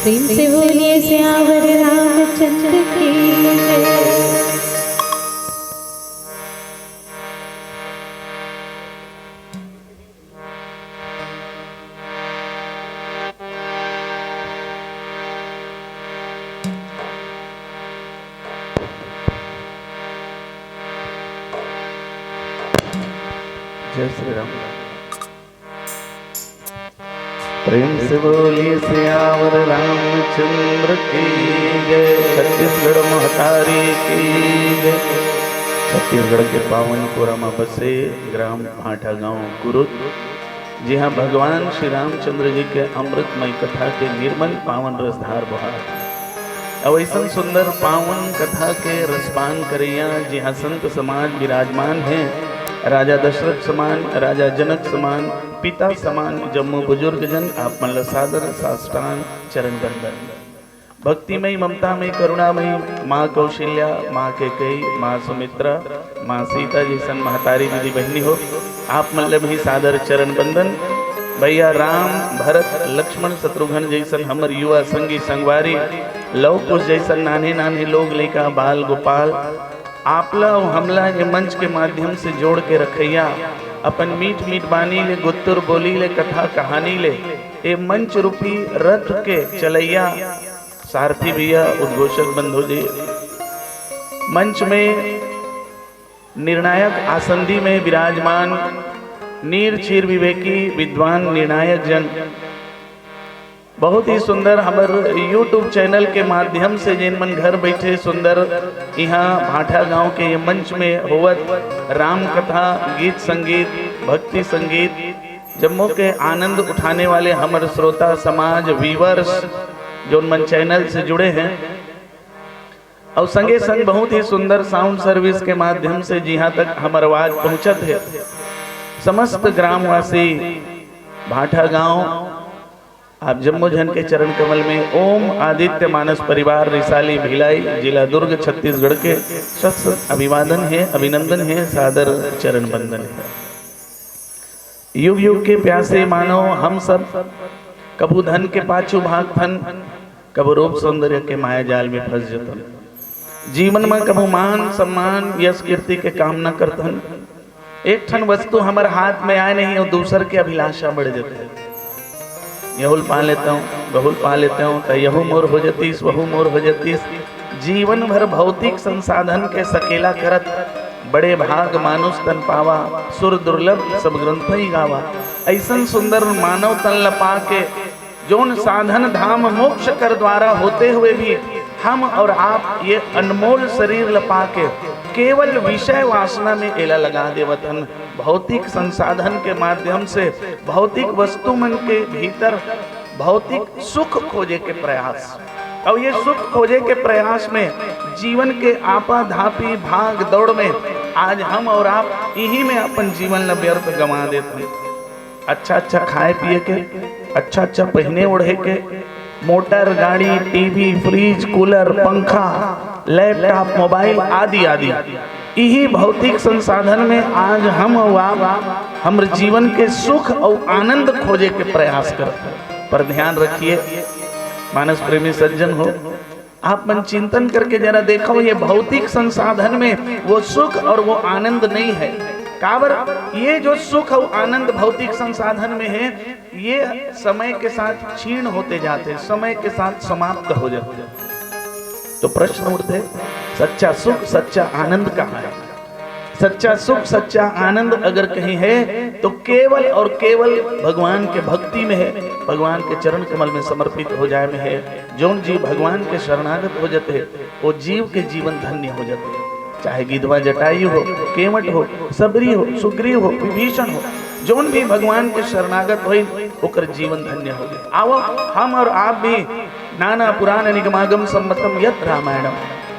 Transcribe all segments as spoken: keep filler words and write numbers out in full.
प्रेम से बोलिए सियावर रामचंद्र की जय। जय श्री राम। प्रेम से बोलिए सियावर रामचंद्र की जय, छत्तीसगढ़ महतारी की जय। छत्तीसगढ़ के पावन पुरा म बसे ग्राम भांठा गांव कुरुद, जिहां भगवान श्री रामचंद्र जी के अमृतमय कथा के निर्मल पावन रसधार बोहात हे। अउ अइसन सुंदर पावन कथा के रसपान करइया जिहां संत समाज विराजमान हे, राजा दशरथ समान, राजा जनक समान, पिता समान जम्मो बुजुर्ग जन, आप मन ल सादर साष्टांग चरण वंदन। भक्तिमय, ममतामय, करुणामय माँ कौशल्या, माँ कैकेयी, माँ सुमित्रा, माँ सीता जइसन महतारी दीदी बहिनी हो, आप मन ल भी सादर चरण वंदन। भैया राम, भरत, लक्ष्मण, शत्रुघ्न जइसन हमर युवा संगी संगवारी, लव कुश जइसन नान्हे नान्हे लोग, लइका, बाल, गोपाल, आपला अउ हमला ये मंच के माध्यम से जोड़ के रखइया, अपन मीठ मीठ बानी ले, गुत्तुर बोली ले, कथा कहानी ले, ये मंच रूपी रथ के चलइया सारथी भैया, उद्घोषक बंधु जी, मंच में निर्णायक आसंदी में विराजमान नीर चीर विवेकी विद्वान निर्णायक जन, बहुत ही सुंदर हमर YouTube चैनल के माध्यम से जेन मन घर बैठे सुंदर इहाँ भाठा गांव के ये मंच में होवत राम कथा, गीत संगीत, भक्ति संगीत, जम्मो के आनंद उठाने वाले हमर श्रोता समाज, व्यूअर्स, जोन मन चैनल से जुड़े हैं, अउ संगे संग बहुत ही सुंदर साउंड सर्विस के माध्यम से जिहाँ तक हमर आवाज पहुँचत हे, समस्त ग्रामवासी भाठा गांव, आप जम्मो झन के चरण कमल में ओम आदित्य मानस परिवार रिसाली भिलाई, जिला दुर्ग, छत्तीसगढ़ के शत शत अभिवादन हे, अभिनंदन हे, सादर चरण वंदन हे। युग युग के प्यासे मानव हम सब कभू धन के पाछू भागथन, कभू रूप सौंदर्य के माया जाल में फंस जथन। जीवन में कभू मान सम्मान यश कीर्ति के कामना करथन। एक ठन वस्तु हमर हाथ में आए नहीं अउ दूसर के अभिलाषा बढ़ जथे। यहुल पा लेतेंव, बहुल पा लेतेंव, त यहू मोर हो जतिस, वहू मोर हो जतिस। जीवन भर भौतिक संसाधन के सकेला करत, बड़े भाग मानुष तन पावा, सुर दुर्लभ सब ग्रंथई गावा। अइसन सुंदर मानव तन ल पाके, जोन साधन धाम मोक्ष कर द्वारा होते हुए भी हम और आप ये अनमोल शरीर ल पाके केवल विषय वासना में एला लगा देवत हन। भौतिक संसाधन के माध्यम से भौतिक वस्तु मन के भीतर भौतिक सुख खोजे के प्रयास, और ये सुख खोजे के प्रयास में जीवन के आपाधापी भाग दौड़ में आज हम और आप इही में अपन जीवन ल व्यर्थ गंवा देत हन। अच्छा अच्छा खाए पिए के, अच्छा अच्छा पहिने ओढ़े के, मोटर, गाड़ी, टीवी, फ्रिज, कूलर, पंखा, लैपटॉप, मोबाइल आदि आदि, इही भौतिक संसाधन में आज हम अउ आप हमर जीवन के सुख अउ आनंद खोजे के प्रयास करत हन। पर ध्यान रखिए मानस प्रेमी सज्जन हो, आप मन चिंतन करके जरा देखव, ये भौतिक संसाधन में वो सुख और वो आनंद नहीं है। काबर, ये जो सुख और आनंद भौतिक संसाधन में है, ये समय के साथ क्षीण होते जाते, समय के साथ समाप्त हो जाते। तो प्रश्न उठथे, सच्चा सुख, सच्चा आनंद कहाँ है? सच्चा सुख, सच्चा आनंद अगर कहीं है, तो केवल और केवल भगवान के भक्ति में है, भगवान के चरण कमल में समर्पित हो जाए में है। जोन जीव भगवान के शरणागत हो जाते, वो जीव के जीवन धन्य हो जाते। चाहे गिधवा जटायु हो, केवट हो, सबरी हो, सुग्रीव हो, विभीषण हो, जोन भी भगवान के शरणागत होई, ओकर जीवन धन्य हो जाए। आवो, हम और आप भी नाना पुराण निगमागम सम्मतम यत रामायणम,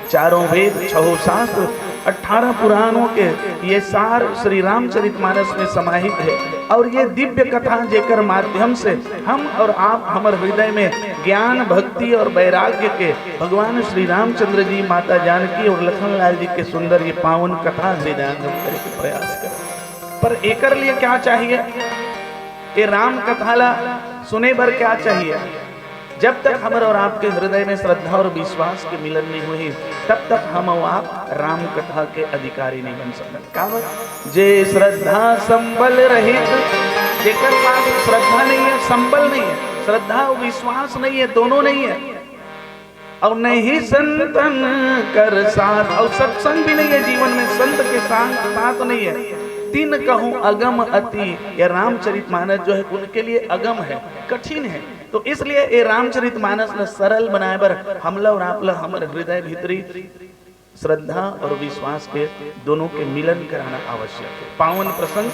चारों वेद, छहो शास्त्र, अठारह पुराणों के ये सार श्री रामचरित मानस में समाहित है। और ये दिव्य कथा जेकर माध्यम से हम और आप हमर हृदय में ज्ञान, भक्ति और वैराग्य के भगवान श्री रामचंद्र जी, माता जानकी और लखन लाल जी के सुंदर ये पावन कथा हृदयंगम करे के प्रयास करें। पर एकर लिए क्या चाहिए? ये राम कथा ला सुने बर क्या चाहिए? जब तक हमर और आपके हृदय में श्रद्धा और विश्वास के मिलन नहीं होही, तब तक हम और आप राम कथा के अधिकारी नहीं बन सकत। काबर? जे श्रद्धा संबल रहित, जेकर पास श्रद्धा नहीं है, संबल नहीं है, श्रद्धा और विश्वास नहीं है, दोनों नहीं है, और नहीं संतन कर साथ, और सत्संग भी नहीं है जीवन में, संत के साथ, साथ नहीं है, तिन कहूँ अगम अति। यह रामचरितमानस जो है, उनके लिए अगम है, कठिन है। तो इसलिए ये रामचरितमानस ल सरल बनाए बर हमला और आपला हमर हृदय भीतरी श्रद्धा और विश्वास के दोनों के मिलन कराना आवश्यक है। पावन प्रसंग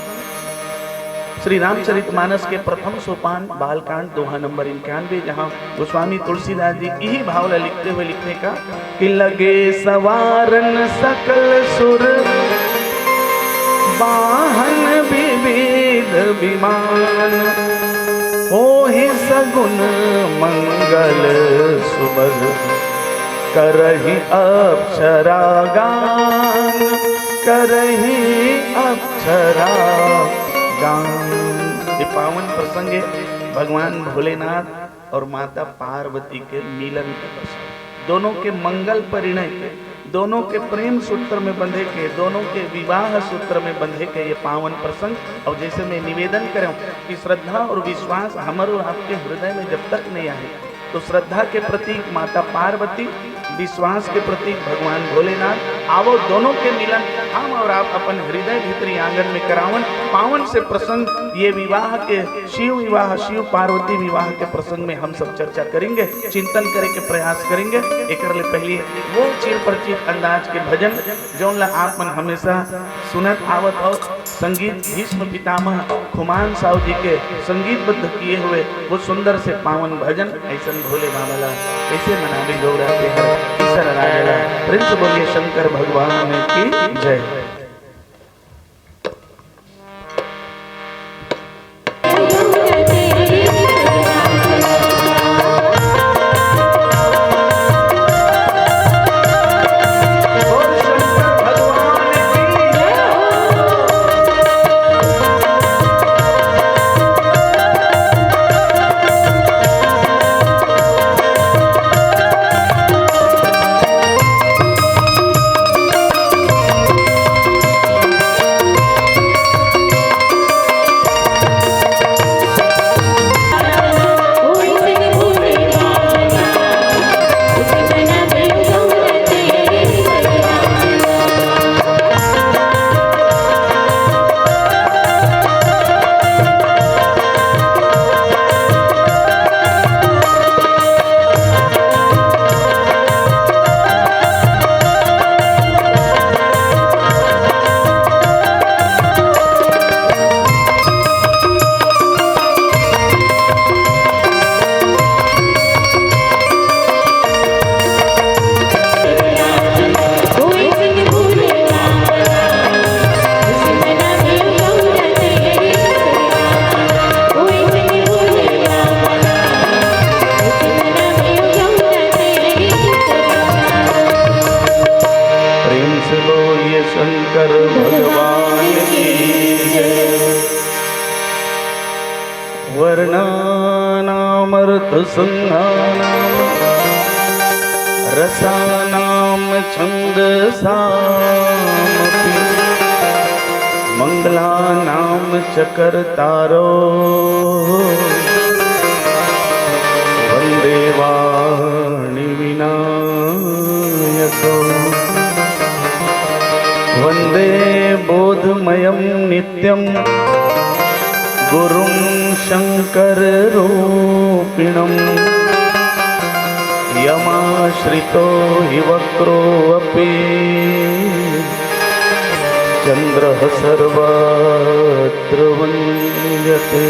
श्री रामचरितमानस के प्रथम सोपान बालकांड, दोहा नंबर इक्यानवे, जहाँ गोस्वामी तुलसीदास जी यही भाव ला लिखते हुए लिखने का कि लगे सवारन सकल सुर, वाहन विविध विमान, होहि सगुन मंगल सुबह, करहि अप्सरा गान, करहि अप्सरा गान। ये पावन प्रसंग है भगवान भोलेनाथ और माता पार्वती के मिलन के प्रसंग, दोनों के मंगल परिणय के, दोनों के प्रेम सूत्र में बंधे के, दोनों के विवाह सूत्र में बंधे के ये पावन प्रसंग। और जैसे मैं निवेदन करूं कि श्रद्धा और विश्वास हमर और आपके हृदय में जब तक नहीं आए, तो श्रद्धा के प्रतीक माता पार्वती, विश्वास के प्रतीक भगवान भोलेनाथ, आवो दोनों के मिलन हम और आप अपन हृदय भीतरी आंगन में करावन। पावन से प्रसंग ये विवाह के, शिव विवाह, शिव पार्वती विवाह के प्रसंग में हम सब चर्चा करेंगे, चिंतन करे के प्रयास करेंगे। एकर ले पहले वो चिर परिचित अंदाज के भजन, जौन ला आप मन हमेशा सुनत आवत हो, संगीत भीष्म पितामह खुमान साहू जी के संगीतबद्ध किए हुए वो सुंदर से पावन भजन, ऐसन भोले बाबा ला कैसे मनावे गौरा के हर किशन राय ला। प्रेम से बोलिए शंकर भगवान की जय। प्रेम से बोलिए शंकर भगवान की जय। वर्णानामर्थसंज्ञानां रसानां छन्दसामपि। मङ्गलानां च कर्तारो वन्दे वाणिविनायको। वन्दे बोधमयं नित्यं गुरुं शङ्कररूपिणम्। यमाश्रितो हि वक्रोऽपि चन्द्रः सर्वत्र मुञ्जते।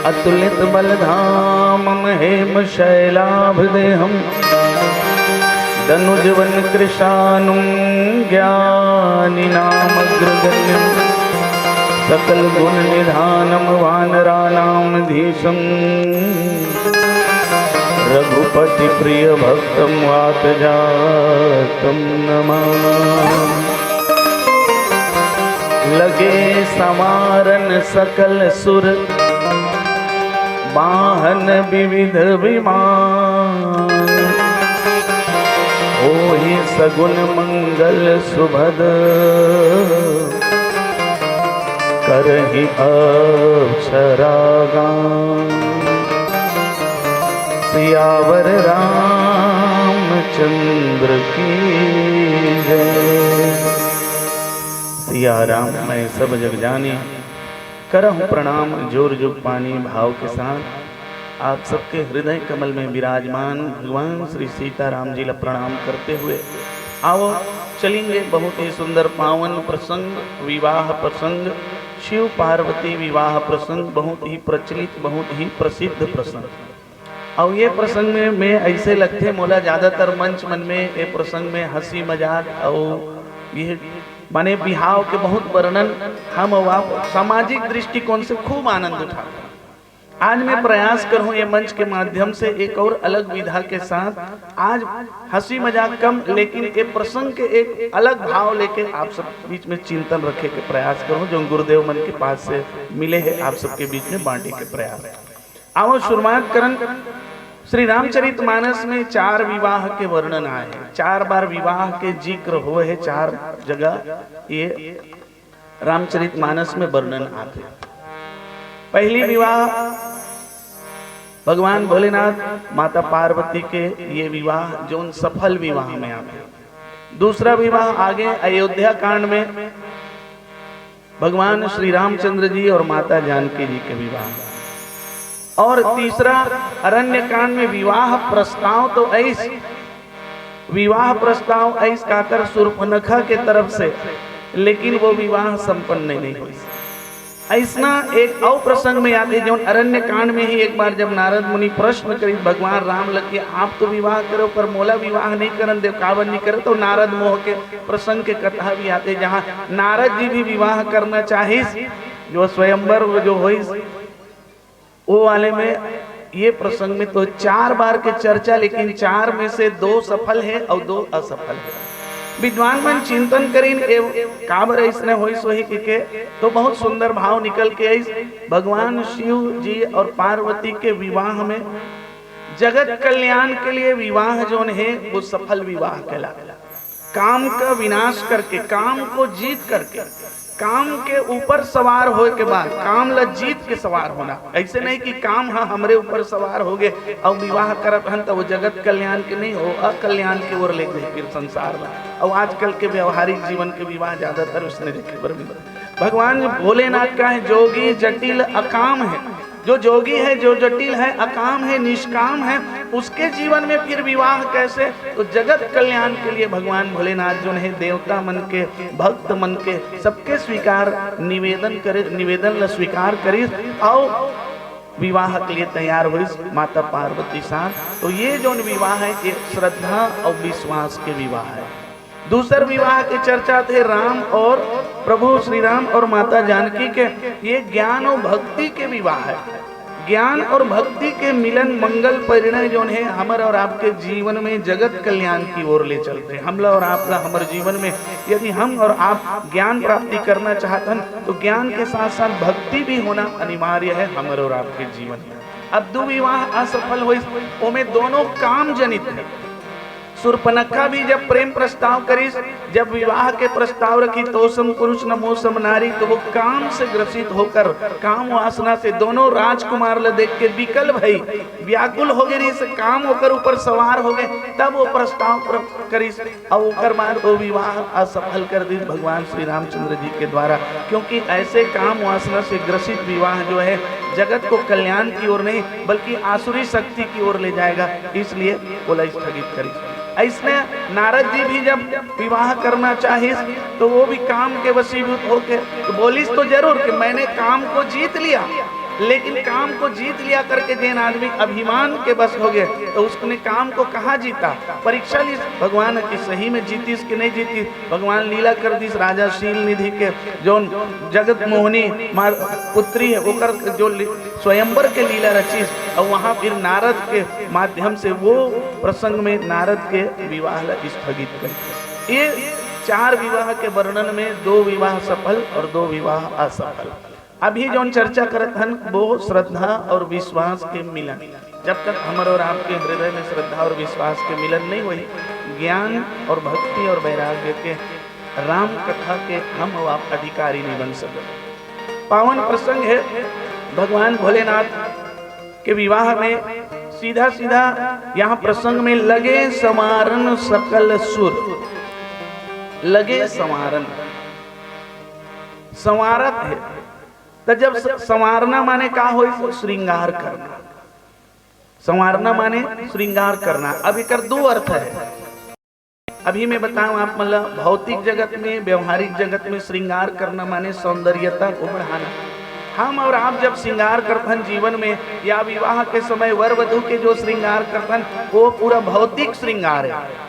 अतुलित बलधामं हेम शैलाभिदेहम्। दनुजवनकृशानुं ज्ञानिनामग्रगण्यम्। सकलगुणनिधानं वानराणामधीशम्। रघुपतिप्रियभक्तं वातजातं नमामि। लगे संवारन सकल सुर, वाहन विविध विमान, होई सगुन मंगल सुभद, करही अक्षरागान। सियावर रामचंद्र की जय। सिया राम मैं सब जग जानी, करहु प्रणाम जोर जुग पानी भाव के साथ। आप सबके हृदय कमल में विराजमान भगवान श्री सीताराम जी ला प्रणाम करते हुए आओ चलेंगे बहुत ही सुंदर पावन प्रसंग, विवाह प्रसंग, शिव पार्वती विवाह प्रसंग, बहुत ही प्रचलित, बहुत ही प्रसिद्ध प्रसंग। और ये प्रसंग में मैं ऐसे लगथे, मोला ज्यादातर मंच मन में ये प्रसंग में हंसी मजाक और ये माने बिहाव के बहुत वर्णन हम अउ आप सामाजिक दृष्टिकोण से खूब आनंद उठाते। आज मैं प्रयास करूं ये मंच के माध्यम से एक और अलग विधा के साथ, आज हंसी मजाक कम, लेकिन ये प्रसंग के एक अलग भाव लेके आप सब बीच में चिंतन रखे के प्रयास करूं, जो गुरुदेव मन के पास से मिले हैं, आप सबके बीच में बांटे के प्रयास। आओ शुरुआत करन। श्री रामचरित मानस में चार विवाह के वर्णन आए हैं, चार बार विवाह के जिक्र हुए हैं, चार जगह ये रामचरित मानस में वर्णन आते हैं। पहली विवाह भगवान भोलेनाथ माता पार्वती के, ये विवाह जोन सफल विवाह में आते हैं। दूसरा विवाह आगे अयोध्या कांड में भगवान श्री रामचंद्र जी और माता जानकी जी के विवाह। और तीसरा अरण्य कांड में विवाह प्रस्ताव तो ऐस, विवाह प्रस्ताव ऐस काकर सूर्पनखा के तरफ से, लेकिन वो विवाह संपन्न नहीं हुई। ऐसना एक अउ प्रसंग में आते, जो अरण्य कांड में ही एक बार जब नारद मुनि प्रश्न करिस भगवान राम लगे, आप तो विवाह करो पर मोला विवाह नहीं करन देव, काबर नहीं करो? तो नारद मोह के प्रसंग के कथा भी आते, जहाँ नारद जी भी विवाह करना चाहिस, जो स्वयंवर जो होइस, वो वाले में ये प्रसंग में तो चार बार के चर्चा, लेकिन चार में से दो सफल है और दो असफल है। विद्वान मन चिंतन करिन, ए काबर ऐसने होइस होही के, तो बहुत सुंदर भाव निकल के आइस। भगवान शिव जी और पार्वती के विवाह में जगत कल्याण के लिए विवाह जोन है, वो सफल विवाह कहलाता। काम का विनाश करके, काम को जीत करके, काम के ऊपर सवार होए के बाद काम ला जीत के सवार होना। ऐसे नहीं कि काम ह हमरे ऊपर सवार हो गए और विवाह करत हन, तो वो जगत कल्याण के नहीं हो, अकल्याण के ओर ले गए फिर संसार ला। और आजकल के व्यवहारिक जीवन के विवाह ज्यादातर उसने देखे बर मिलता। भगवान भोलेनाथ का है, जोगी जटिल अकाम है। जो जोगी है, जो जटिल है, अकाम है, निष्काम है, उसके जीवन में फिर विवाह कैसे? तो जगत कल्याण के लिए भगवान भोलेनाथ जो है, देवता मन के, भक्त मन के, सबके स्वीकार निवेदन करे, निवेदन ला स्वीकार करिस और विवाह के लिए तैयार हुई माता पार्वती साथ। तो ये जो विवाह है, ये श्रद्धा और विश्वास के विवाह है। दूसर विवाह के चर्चा थे राम और प्रभु श्री राम और माता जानकी के। ये ज्ञान और भक्ति के विवाह है। ज्ञान और भक्ति के मिलन मंगल परिणय जो है, हमर और आपके जीवन में जगत कल्याण की ओर ले चलते हैं। हमला और आपला हमर जीवन में यदि हम और आप ज्ञान प्राप्ति करना चाहत हन, तो ज्ञान के साथ साथ भक्ति भी होना अनिवार्य है हमर और आपके जीवन में। अब दो विवाह असफल होइस, ओमे दोनों काम जनित है। सूर्पनखा भी जब प्रेम प्रस्ताव करिस, जब विवाह के प्रस्ताव रखी, तो सम पुरुष न मो सम नारी, तो वो काम से ग्रसित होकर, काम वासना से दोनों राजकुमार ल देख के विकल भई, व्याकुल हो गए, इस काम ओकर ऊपर सवार हो गए, तब वो प्रस्ताव प्र-, करिस। और ओकर बाद वो विवाह असफल कर दिस भगवान श्री रामचंद्र जी के द्वारा, क्योंकि ऐसे काम वासना से ग्रसित विवाह जो है, जगत को कल्याण की ओर नहीं, बल्कि आसुरी शक्ति की ओर ले जाएगा, इसलिए ओला स्थगित करिस। ऐसने नारद जी भी जब विवाह करना चाहिस, तो वो भी काम के वशीभूत होके तो बोलिस तो जरूर कि मैंने काम को जीत लिया, लेकिन काम को जीत लिया करके जेन आदमी अभिमान के बस हो गए, तो उसने काम को कहाँ जीता? परीक्षा लिस भगवान की, सही में जीतिस कि नहीं जीतिस। भगवान लीला कर दिस राजा शील निधि के, जो जगत मोहनी मार-, पुत्री है, ओकर जो लि-, स्वयंवर के लीला रचिस, और वहाँ फिर नारद के माध्यम से वो प्रसंग में नारद के विवाह ला स्थगित कर। ये चार विवाह के वर्णन में दो विवाह सफल और दो विवाह असफल। अभी जौन चर्चा करत हन, वो श्रद्धा और विश्वास के मिलन। जब तक हमर और आपके हृदय में श्रद्धा और विश्वास के मिलन नहीं होही, ज्ञान और भक्ति और वैराग्य के, राम कथा के हम और आप अधिकारी नहीं बन सकते। पावन प्रसंग है भगवान भोलेनाथ के विवाह में। सीधा सीधा यहाँ प्रसंग में लगे संवारन सकल सुर, लगे संवारन, संवारत है। तो जब स-, संवारना माने का होई? तो श्रृंगार करना। संवारना माने श्रृंगार करना। अब एकर दो अर्थ है। अभी मैं बताऊं आप, मतलब, भौतिक जगत में, व्यवहारिक जगत में श्रृंगार करना माने सौंदर्यता को बढ़ाना। हम और आप जब श्रृंगार करथन जीवन में, या विवाह के समय वर वधु के जो श्रृंगार करथन, वो पूरा भौतिक श्रृंगार है।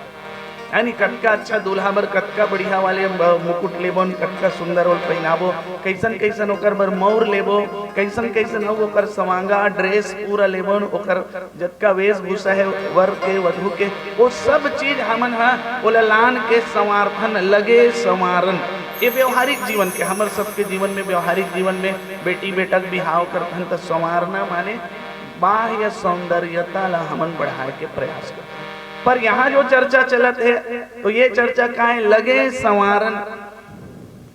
यानी कतका अच्छा दूल्हा बर कतका बढ़िया वाले ब-, मुकुट लेबोन, कतका सुंदर ओल पहिनाबो, कैसन कैसन ओकर बर मौर लेबो, कैसन कैसन अउ ओकर सवांगा ड्रेस पूरा लेबोन, ओकर जतका वेशभूषा है वर के वधु के, वो सब चीज हमन ह ओला लान के संवारथन, लगे संवारन। ये व्यवहारिक जीवन के, हमर सबके जीवन में, व्यवहारिक जीवन में बेटी बेटा के बिहाव करथन त संवारना माने बाह्य सौंदर्यता ला हमन बढ़ाए के प्रयास करथन। पर यहाँ जो चर्चा चलत है, तो ये चर्चा का है? लगे संवारन।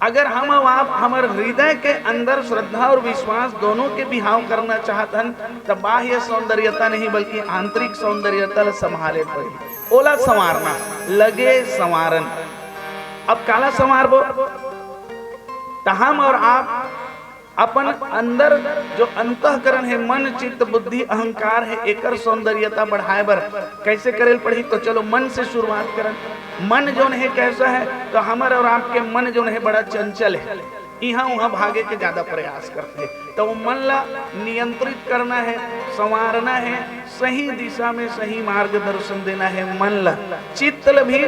अगर हम अउ आप हमर हृदय के अंदर श्रद्धा और विश्वास दोनों के बिहाव करना चाहत हन, त बाह्य सौंदर्यता नहीं बल्कि आंतरिक सौंदर्यता ला संभाले पड़ी, ओला संवारना, लगे संवारन। अब काला संवारबो? त हम और आप अपन अंदर जो अंतःकरण है, मन, चित्त, बुद्धि, अहंकार है, एकर सौंदर्यता बढ़ाए बर कैसे करेल पड़ही? तो चलो मन से शुरुआत करन। मन जोन है कैसा है? तो हमर और आपके मन जोन है बड़ा चंचल है, इहाँ उहाँ भागे के ज्यादा प्रयास करथे। तो वो मन ला नियंत्रित करना है, संवारना है, सही दिशा में सही मार्गदर्शन देना है मन ला। चित्त ला भी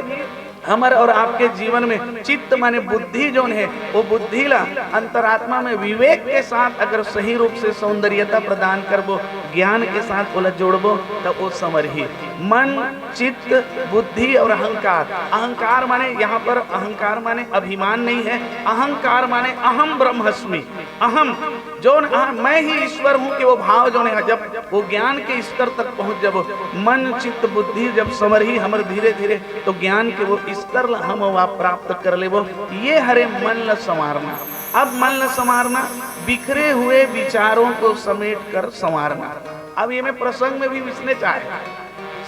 हमर और आपके जीवन में चित्त माने बुद्धि जोन है, वो बुद्धि ला अंतरात्मा में विवेक के साथ अगर सही रूप से सौंदर्यता प्रदान करबो, ज्ञान के साथ ओला जोड़बो, त वो संवरही। मन, चित्त, बुद्धि और अहंकार। अहंकार माने यहाँ पर अहंकार माने अभिमान नहीं है, अहंकार माने अहम ब्रह्मस्मि, अहम जोन अहम, मैं ही ईश्वर हूँ के वो भाव जोन है, जब वो ज्ञान के स्तर तक पहुँच जब मन, चित्त, बुद्धि जब संवरही हमर धीरे धीरे, तो ज्ञान के वो स्तर ला हम अउ आप प्राप्त कर लेबो। ये हरे मन ला संवारना। अब मन ला संवारना, बिखरे हुए विचारों को समेट कर संवारना। अब ये में प्रसंग में भी विष्णु चाहे,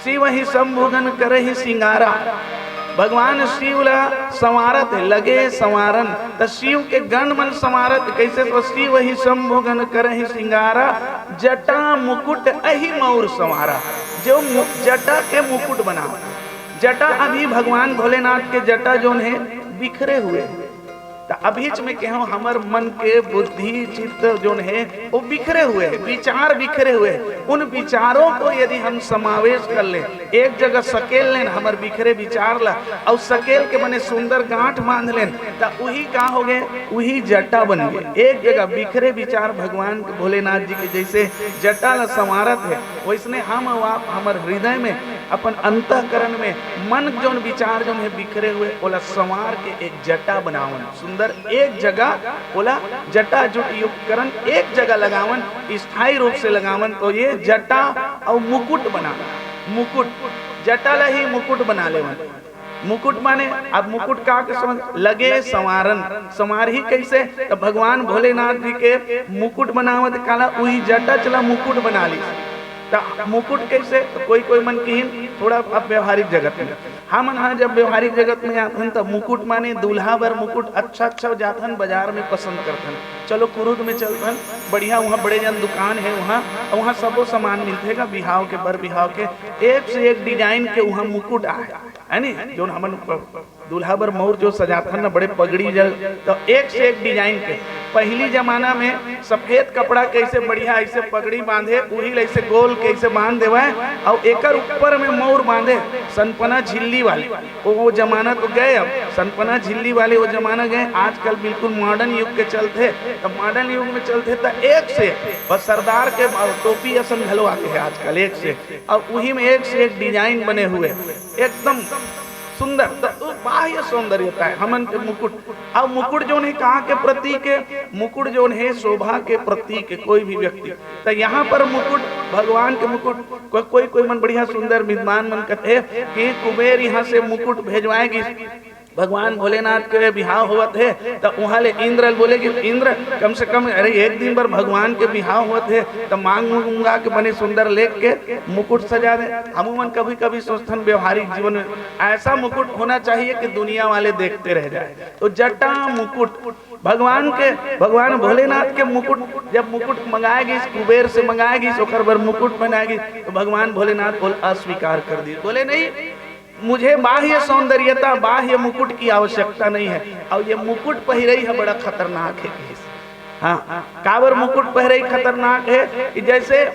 शिव ही शंभुगन करहि सिंगारा। भगवान शिव ला संवारत है, लगे संवारन। त शिव के गण मन संवारत, कैसे? तो शिव ही शंभुगन करहि सिंगारा, जटा मुकुट अहि मौर संवारा। जो मु-, जटा के मुकुट बना, जटा अभी भगवान भोलेनाथ के जटा जोन है बिखरे हुए हैं। त अभीच में कहो, हमर मन के बुद्धि चित्त जोन है वो बिखरे हुए हैं, विचार बिखरे हुए हैं। उन विचारों को यदि हम समावेश कर लें, एक जगह सकेल लेन हमर बिखरे विचार ला, अउ सकेल के मने सुंदर गांठ बांध लेन, त उही का हो गए? उही जटा बन गए। एक जगह बिखरे विचार भगवान के, भोलेनाथ जी के जैसे जटा ला संवारत है, वैसने हम अउ आप हमर हृदय में, अपन अंतःकरण में मन जोन विचार जोन है बिखरे हुए, ओला संवार के एक जटा बनावन। सुंदर एक जगह ओला जटा जुट युक्त करन, एक जगह लगावन, स्थायी रूप से लगावन। तो ये जटा अउ मुकुट बनाना, मुकुट, जटा ला ही मुकुट बना लेवन। मुकुट माने, अब मुकुट का के समझ लगे? संवारन। संवारही कैसे? तो भगवान भोलेनाथ जी के मुकुट बनावत काला, उही जटा चला मुकुट बना ली। त मुकुट कैसे? त कोई कोई मन किहिन थोड़ा अब व्यवहारिक जगत में, हमन हा जब व्यवहारिक जगत में आथन त मुकुट माने दूल्हा बर मुकुट अच्छा अच्छा जाथन, बाजार में पसंद करथन। चलो कुरुद में चलथन, बढ़िया वहाँ बड़े जन दुकान है, वहाँ वहाँ सबो सामान मिलथे गा, बिहाव के, बर बिहाव के, एक से एक डिजाइन के वहाँ मुकुट आए, है नी? जोन हमन दूल्हा बर मौर जो सजाथन ना, बड़े पगड़ी जल, तो एक से एक डिजाइन के। पहली जमाना में सफेद कपड़ा कैसे बढ़िया ऐसे पगड़ी बांधे, उही ला ऐसे गोल कैसे बांध देवे, और एकर ऊपर में मौर बांधे, सनपना झिल्ली वाले। वो जमाना तो गए, अब सनपना झिल्ली वाले वो जमाना गए। आजकल बिल्कुल मॉडर्न युग के चलथे, तो मॉडर्न युग में चलथे तो एक से बस सरदार के टोपी असन घलो आगे है आजकल एक से। अब उही में एक से एक डिजाइन बने हुए, एकदम सुंदर, त वो बाह्य सौंदर्यता है हमन के मुकुट। अब मुकुट जोन है कहाँ के प्रतीक है? मुकुट जोन है शोभा के प्रतीक है कोई भी व्यक्ति। त यहाँ पर मुकुट भगवान के मुकुट को-, कोई कोई मन बढ़िया सुंदर विद्वान मन कथे कि कुबेर यहाँ से मुकुट भेजवाए गिस, भगवान भोलेनाथ के बिहाव होवत हे, त उहाँ ले इंद्र ल बोले कि इंद्र, कम से कम, अरे, एक दिन बर भगवान के बिहाव होवत हे, त मांग मंगा के बने सुंदर लेख के मुकुट सजा दे। हमू मन कभी कभी सोचथन व्यवहारिक जीवन में ऐसा मुकुट होना चाहिए कि दुनिया वाले देखते रह जाए। तो जटा मुकुट भगवान के, भगवान भोलेनाथ के मुकुट, जब मुकुट मंगाए गिस, कुबेर से मंगाए गिस, ओकर बर मुकुट बनाए गिस, तो भगवान भोलेनाथ बोल अस्वीकार कर दिस, बोले, "नहीं, मुझे बाह्य सौंदर्यता, बाह्य मुकुट की आवश्यकता नहीं है।" और ये मुकुट पहिरई है बड़ा खतरनाक है। हाँ, काबर मुकुट पहिरई खतरनाक है कि जैसे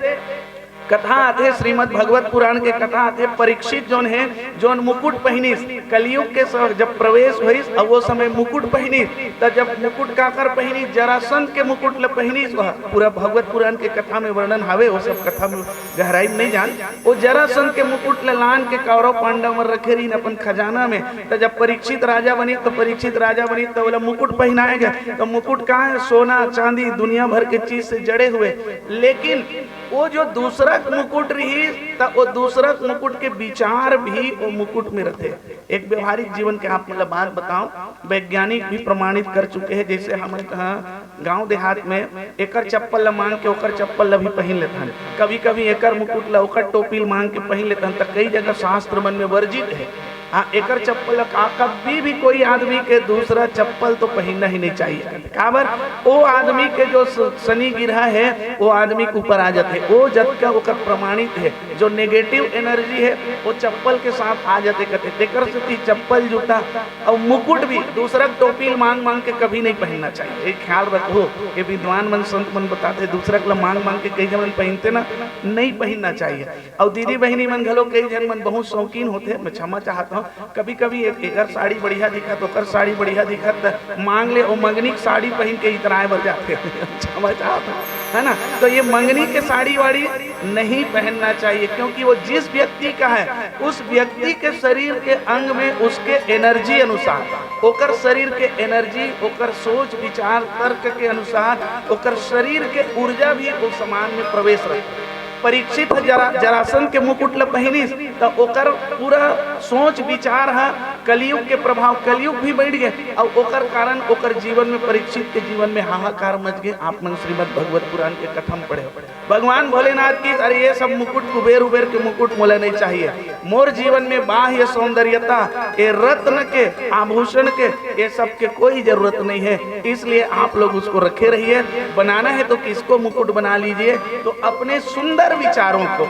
कथा आथे, श्रीमद् भगवत पुराण के कथा आथे, परीक्षित जोन है, जोन मुकुट पहिनिस, कलयुग के स-, जब प्रवेश होइस, अब वो समय मुकुट पहिनिस, त जब मुकुट काकर पहिनिस, जरासंध के मुकुट ल पहिनिस, वह पूरा भगवत पुराण के कथा में वर्णन हवे, वो सब कथा में गहराई में नहीं जान। वो जरासंध के मुकुट ल लान के कौरव पांडव मन रखे रहिन अपन खजाना में, त जब परीक्षित राजा बनिस, त परीक्षित राजा बनिस, त ओला मुकुट पहिनाए गए। त मुकुट का है? सोना, चांदी, दुनिया भर के चीज से जड़े हुए। लेकिन वो जो दूसरा मुकुट रहिस, त वो दूसरा मुकुट के विचार भी वो मुकुट में रथे। एक व्यवहारिक जीवन के आप मन ल बात बताओ, वैज्ञानिक भी प्रमाणित कर चुके हैं। जैसे हमन कहाँ गांव देहात में एकर चप्पल ल मांग के ओकर चप्पल ल भी पहिन लेथन, कभी कभी एकर मुकुट ल ओकर टोपी ल मांग के पहिन लेथन, त कई जगह शास्त्र मन में वर्जित है। हाँ, एकर चप्पल ल का, कभी भी कोई आदमी के दूसरा चप्पल तो पहिनना ही नहीं चाहिए। काबर? ओ आदमी के जो स-, शनि गिरहा है, वो आदमी के ऊपर आ जाते, वो जतका ओकर प्रमाणित है, जो नेगेटिव एनर्जी है, वो चप्पल के साथ आ जाते कहते। तेकर सेती चप्पल, जूता और मुकुट भी दूसरा के टोपी ल मांग मांग के कभी नहीं पहनना चाहिए। ये ख्याल रखो, ये विद्वान मन, संत मन बताते, दूसरा के ल मांग मांग के कई जमन पहनते ना, नहीं पहनना चाहिए। और दीदी बहिनी मन घलो कई झन मन बहुत शौकीन होते, मैं क्षमा चाहता हूँ, कभी कभी एक, एकर साड़ी बढ़िया दिखत, ओकर साड़ी बढ़िया दिखत, त मांग ले, ओ मंगनी के साड़ी पहन के इतराए बर जाते। क्षमा चाहता हूँ, है ना? तो ये मंगनी के साड़ी वाड़ी नहीं पहनना चाहिए, क्योंकि वो जिस व्यक्ति का है, उस व्यक्ति के शरीर के अंग में उसके एनर्जी अनुसार, ओकर शरीर के एनर्जी, ओकर सोच विचार तर्क के अनुसार ओकर शरीर के ऊर्जा भी उस सामान में प्रवेश रखते। परीक्षित ह जरा-, जरासंध के मुकुट ल पहिनिस, त ओकर पूरा सोच विचार ह कलयुग के प्रभाव, कलयुग भी बैठ गए, और ओकर कारण ओकर जीवन में, परीक्षित के जीवन में हाहाकार मच गए। आप मन श्रीमद् भगवत पुराण के कथा में पढ़े हो, भगवान भोलेनाथ की, "अरे, ये सब मुकुट, कुबेर उबेर के मुकुट मोला नहीं चाहिए। मोर जीवन में बाह्य सौंदर्यता, ये रत्न के, आभूषण के, ये सब के कोई जरूरत नहीं है, इसलिए आप लोग उसको रखे रहिए। बनाना है तो किसको मुकुट बना लीजिए।" तो अपने सुंदर विचारों को,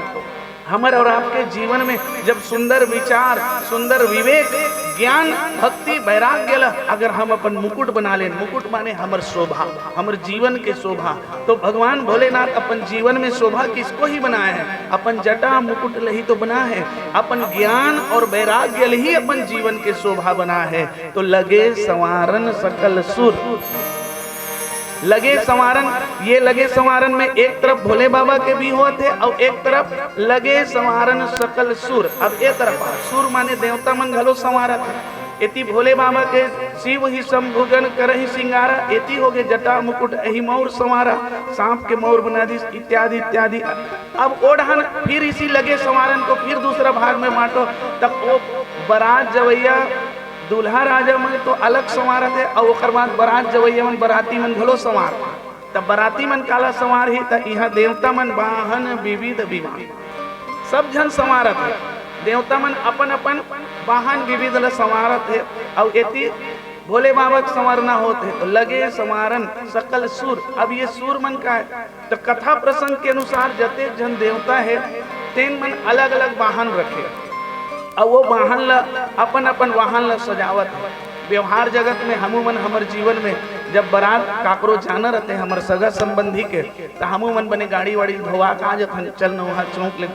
हमर और आपके जीवन में जब सुंदर विचार, सुंदर विवेक, ज्ञान, भक्ति, वैराग्य ला अगर हम अपन मुकुट बना लेन, मुकुट माने हमर शोभा, हमर जीवन के शोभा, तो भगवान भोलेनाथ अपन जीवन में शोभा किसको ही बनाए हैं? अपन जटा मुकुट ल ही तो बनाए हैं। अपन ज्ञान और वैराग्य ल ही अपन जीवन के शोभा बनाए हैं। तो लगे संवारन सकल सुर, लगे संवारन, ये लगे संवारन में एक तरफ भोले बाबा के भी होत हे और एक तरफ लगे संवारन सकल सुर। अब ए तरफ आ, सुर माने देवता मन घलो संवारत हे। एती भोले बाबा के शिव ही शंभुगन करहि सिंगारा, एती होगे जटा मुकुट एहि मौर संवारा, सांप के मौर बना दिस इत्यादि इत्यादि। अब ओ डहन फिर इसी लगे संवारन को फिर दूसरा भाग में बांटो, तब ओ बरात जवैया दूल्हा राजा मन तो अलग संवारत हे, अउ ओकर बाद बरात जवैया मन, बराती मन घलो संवार। त बराती मन काला संवार ही, त इहाँ देवता मन बाहन विविध विमान, सब झन संवारत हे। देवता मन अपन अपन बाहन विविध ल संवारत हे, अउ एती भोले बाबा के संवरना होत हे, तो लगे संवारन सकल सुर। अब ये सुर मन का हे? तो कथा प्रसंग के अनुसार जतेक झन देवता हे, तेन मन अलग-अलग वाहन रखे, अउ वो वाहन ल अपन-अपन वाहन ल सजावत हे। व्यवहार जगत में हमू मन हमर जीवन में जब बारात काकरो जाना रहते हमर सगा संबंधी के, त हमू मन बने गाड़ी वाड़ी धोवा के आ जथन, चल नौहा चौक ले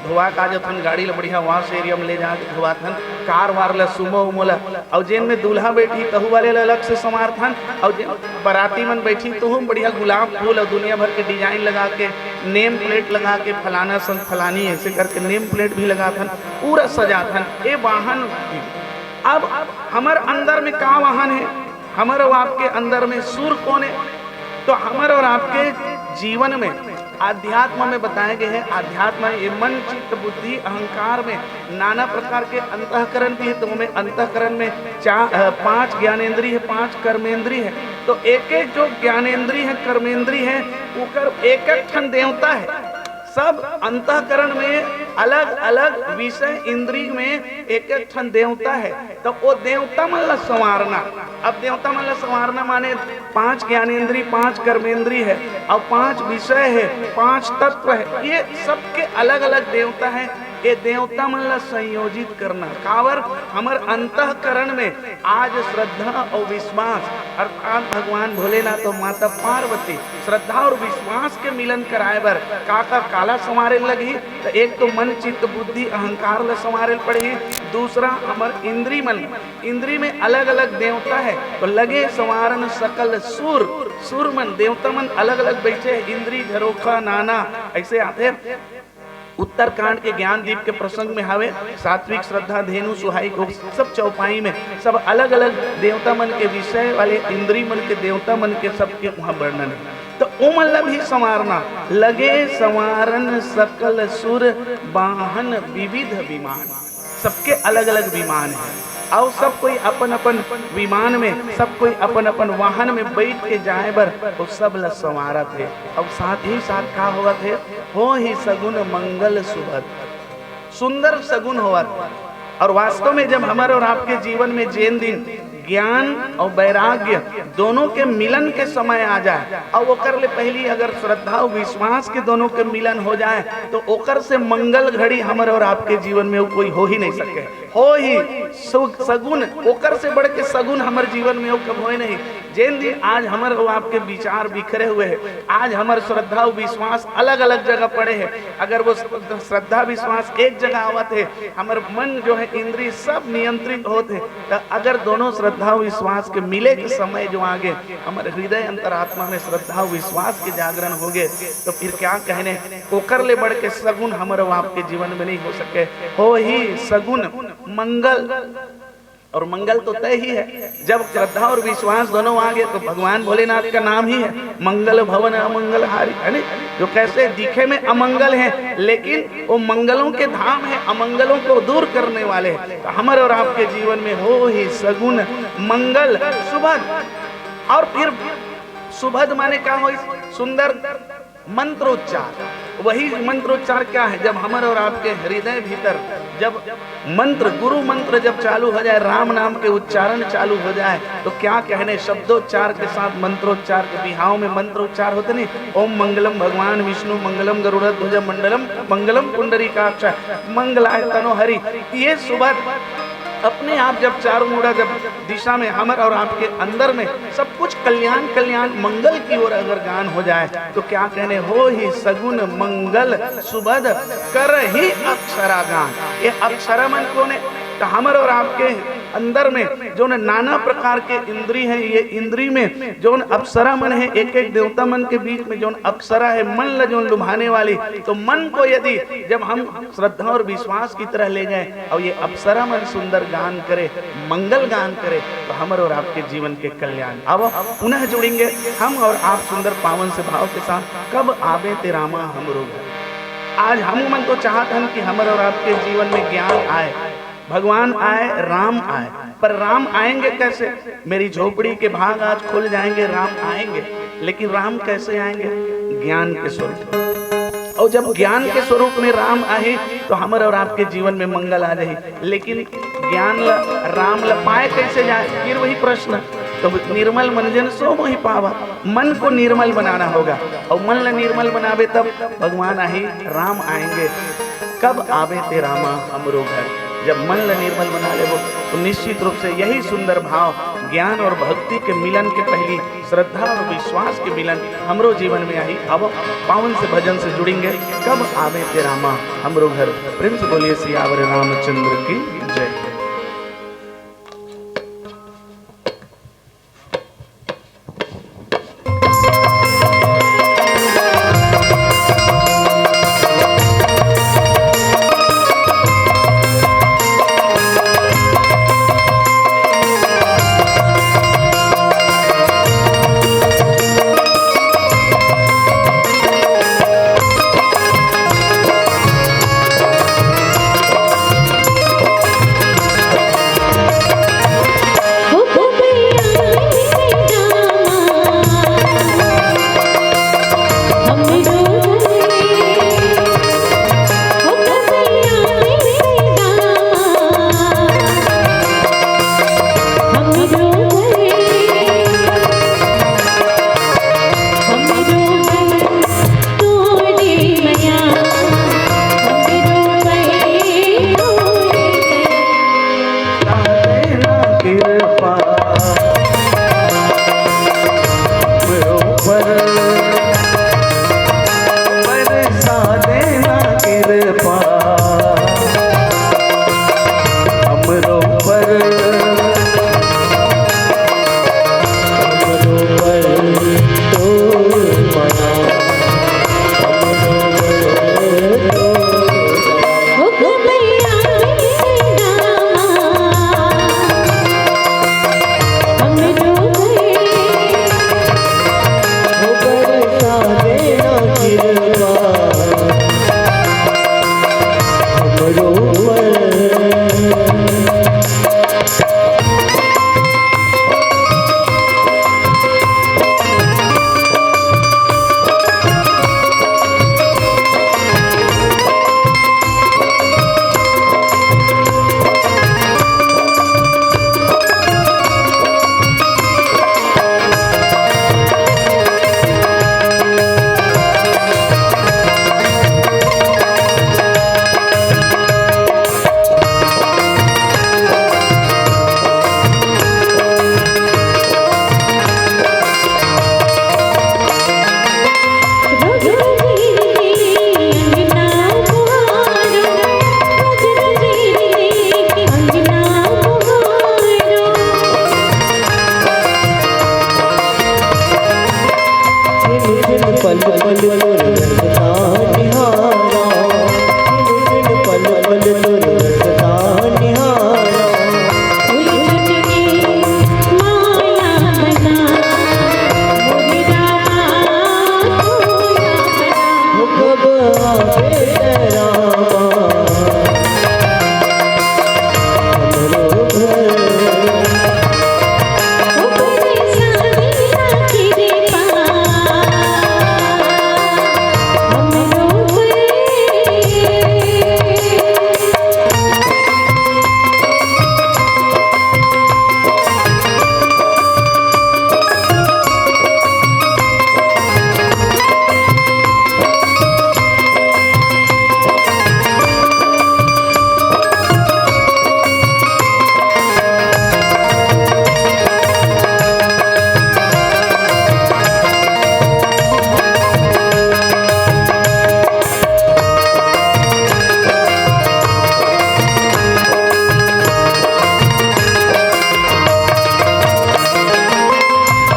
धोवा के आ जथन, गाड़ी ल बढ़िया wash area में ले जाके धोवाथन, कार वार ल, सुमो उमो ल, अउ जेन में दूल्हा बैठी तहू वाले ल अलग से संवारथन, अउ जेन बराती मन बैठी तहू में बढ़िया गुलाब फूल अउ दुनिया भर के design लगा के, name plate लगा के, फलाना संग फलानी ऐसे करके name plate भी लगाथन, पूरा सजाथन। ए वाहन अब हमर अंदर में का वाहन हे, हमर अउ आपके अंदर में सुर कोन हे? तो हमर अउ आपके जीवन में अध्यात्म में बताए गए हे, अध्यात्म में ये मन, चित्त, बुद्धि, अहंकार में नाना प्रकार के अंतःकरण भी हे। तो ओमे अंतःकरण में चा-, अ, पांच ज्ञानेंद्री हे, पांच कर्मेंद्री हे। तो एक एक जो ज्ञानेंद्री हे, कर्मेंद्री हे, ओकर एक एक ठन देवता हे। सब अंतःकरण में अलग-अलग विषय इंद्री में एक-एक ठन देवता हे, त ओ देवता मन ला संवारना। अब देवता मन ला संवारना माने पांच ज्ञानेंद्री, पांच कर्मेंद्री हे, अउ पांच विषय हे, पांच तत्व हे, ये सबके अलग-अलग देवता हे। ये देवता मन ला संयोजित करना, काबर हमर अंतःकरण में आज श्रद्धा अउ विश्वास अर्थात भगवान भोलेनाथ अउ माता पार्वती श्रद्धा अउ विश्वास के मिलन कराए बर का का काला संवारे लगही? त एक तो मन, चित्त, बुद्धि, अहंकार ल संवारे ल पड़ही, दूसरा हमर इंद्री मन, इंद्री में अलग-अलग देवता हे, तो लगे संवारन सकल सुर, सुर मन, देवता मन अलग-अलग बैठे हे, इंद्री, झरोखा, नाना, ऐसे आथे। उत्तरकांड के ज्ञान दीप के प्रसंग में हावे, सात्विक, श्रद्धा, धेनु, सुहाई, गोप, सब चौपाई में सब अलग-अलग देवता मन के विषय वाले इंद्री मन के देवता मन के सबके उहाँ वर्णन हे। त ओमन ला भी संवारना, लगे संवारन सकल सुर बाहन विविध विमान, सबके अलग-अलग विमान हे। अउ सब कोई अपन-अपन विमान में, सब कोई अपन-अपन वाहन में बैठ के जाए बर ओ सब ला संवारत हे। अउ साथ ही साथ का होवत हे, होही सगुन मंगल सुभद, सुंदर सगुन होवत। अउ वास्तव में जब हमर अउ आपके जीवन में जेन दिन ज्ञान अउ वैराग्य दोनों के मिलन के समय आ जाए, अउ ओकर ले पहिली अगर श्रद्धा अउ विश्वास के दोनों के मिलन हो जाए, तो ओकर से मंगल घड़ी हमर अउ आपके जीवन में कोई हो ही नहीं सके। होही सु-, सगुन, ओकर से बढ़ के सगुन हमर जीवन में अउ कब होए नहीं। जेन दिन आज हमर अउ आपके विचार बिखरे हुए हे, आज हमर श्रद्धा अउ विश्वास अलग-अलग जगह पड़े हे, अगर वो श्रद्धा विश्वास एक जगह आवत हे, हमर मन जो हे, इंद्री सब नियंत्रित होत हे, त अगर दोनों श्रद्धा अउ विश्वास के मिले के समय जो आगे, हमर हृदय अंतरात्मा में श्रद्धा अउ विश्वास के जागरण होगे, तो फिर क्या कहने, ओकर ले बढ़ के सगुन हमर अउ आपके जीवन में नहीं हो सके। होही सगुन मंगल, अउ मंगल तो तय ही हे। जब श्रद्धा अउ विश्वास दोनों आगे, तो भगवान भोलेनाथ का नाम ही हे मंगल भवन अमंगल हारी, हे नी? जो कैसे दिखे में अमंगल हे, लेकिन वो मंगलों के धाम हे, अमंगलों को दूर करने वाले। तो हमर अउ आपके जीवन में होही सगुन मंगल सुभद। अउ फिर सुभद माने का होही? सुंदर मंत्रोच्चार। वही मंत्रोच्चार क्या हे? जब हमर अउ आपके हृदय भीतर जब मंत्र, गुरु मंत्र जब चालू हो जाए, राम नाम के उच्चारण चालू हो जाए, तो क्या कहने, शब्दोच्चार के साथ मंत्रोच्चार के बिहाव में मंत्रोच्चार होथे नहीं, ओम मंगलम भगवान विष्णु मंगलम गरुड़ध्वज मंडलम मंगलम पुंडरीकाक्ष मंगलाय तनो हरि। ये सुबह अपने आप जब चारों मुड़ा जब दिशा में हमर अउ आपके अंदर में सब कुछ कल्याण, कल्याण, मंगल की ओर अगर गान हो जाए, तो क्या कहने, होही सगुन मंगल सुभद करही अप्सरा गान। ये अप्सरा मन कोन हे? त हमर अउ आपके अंदर में जोन नाना प्रकार के इंद्री हे, ये इंद्री में जोन अप्सरा मन हे, एक एक देवता मन के बीच में जोन अप्सरा हे, मन ल जोन लुभाने वाली, तो मन को यदि जब हम श्रद्धा अउ विश्वास की तरह ले जाए अउ ये अप्सरा मन सुंदर गान करे, मंगल गान करे, तो हमर अउ आपके जीवन के कल्याण। अब पुनः जुड़ेंगे हम अउ आप सुंदर पावन से भाव के साथ, कब आबे ते रामा हमरो घर। आज हम मन तो चाहत हन कि हमर अउ आपके जीवन में ज्ञान आए, भगवान आए, राम आए, पर राम आएंगे कैसे? मेरी झोपड़ी के भाग आज खुल जाएंगे, राम आएंगे। लेकिन राम कैसे आएंगे? ज्ञान के स्वरूप। अउ जब ज्ञान के स्वरूप में राम आही, तो हमर अउ आपके जीवन में मंगल आ जाही। लेकिन ज्ञान ल, राम ल पाए कैसे जाए? फिर वही प्रश्न। तो निर्मल मन जन सो मोहि पावा, मन को निर्मल बनाना होगा। अउ मन ल निर्मल बनाबे तब भगवान आही, राम आएंगे। कब आबे ते रामा हमरो घर। जब मन ल निर्मल बना लेबो, तो निश्चित रूप से यही सुंदर भाव, ज्ञान अउ भक्ति के मिलन के पहिली श्रद्धा अउ विश्वास के मिलन हमरो जीवन में आही। अब पावन से भजन से जुड़ेंगे, कब आबे ते रामा हमरो घर। प्रेम से बोलिए सियावर रामचंद्र की जय। पल पल तोर रसता निहारा, दिन दिन पल पल तोर रसता निहारा। उलझट के माया बना, मोरे रामा, तोला बना। हो कब आबे रामा, हमरो घर।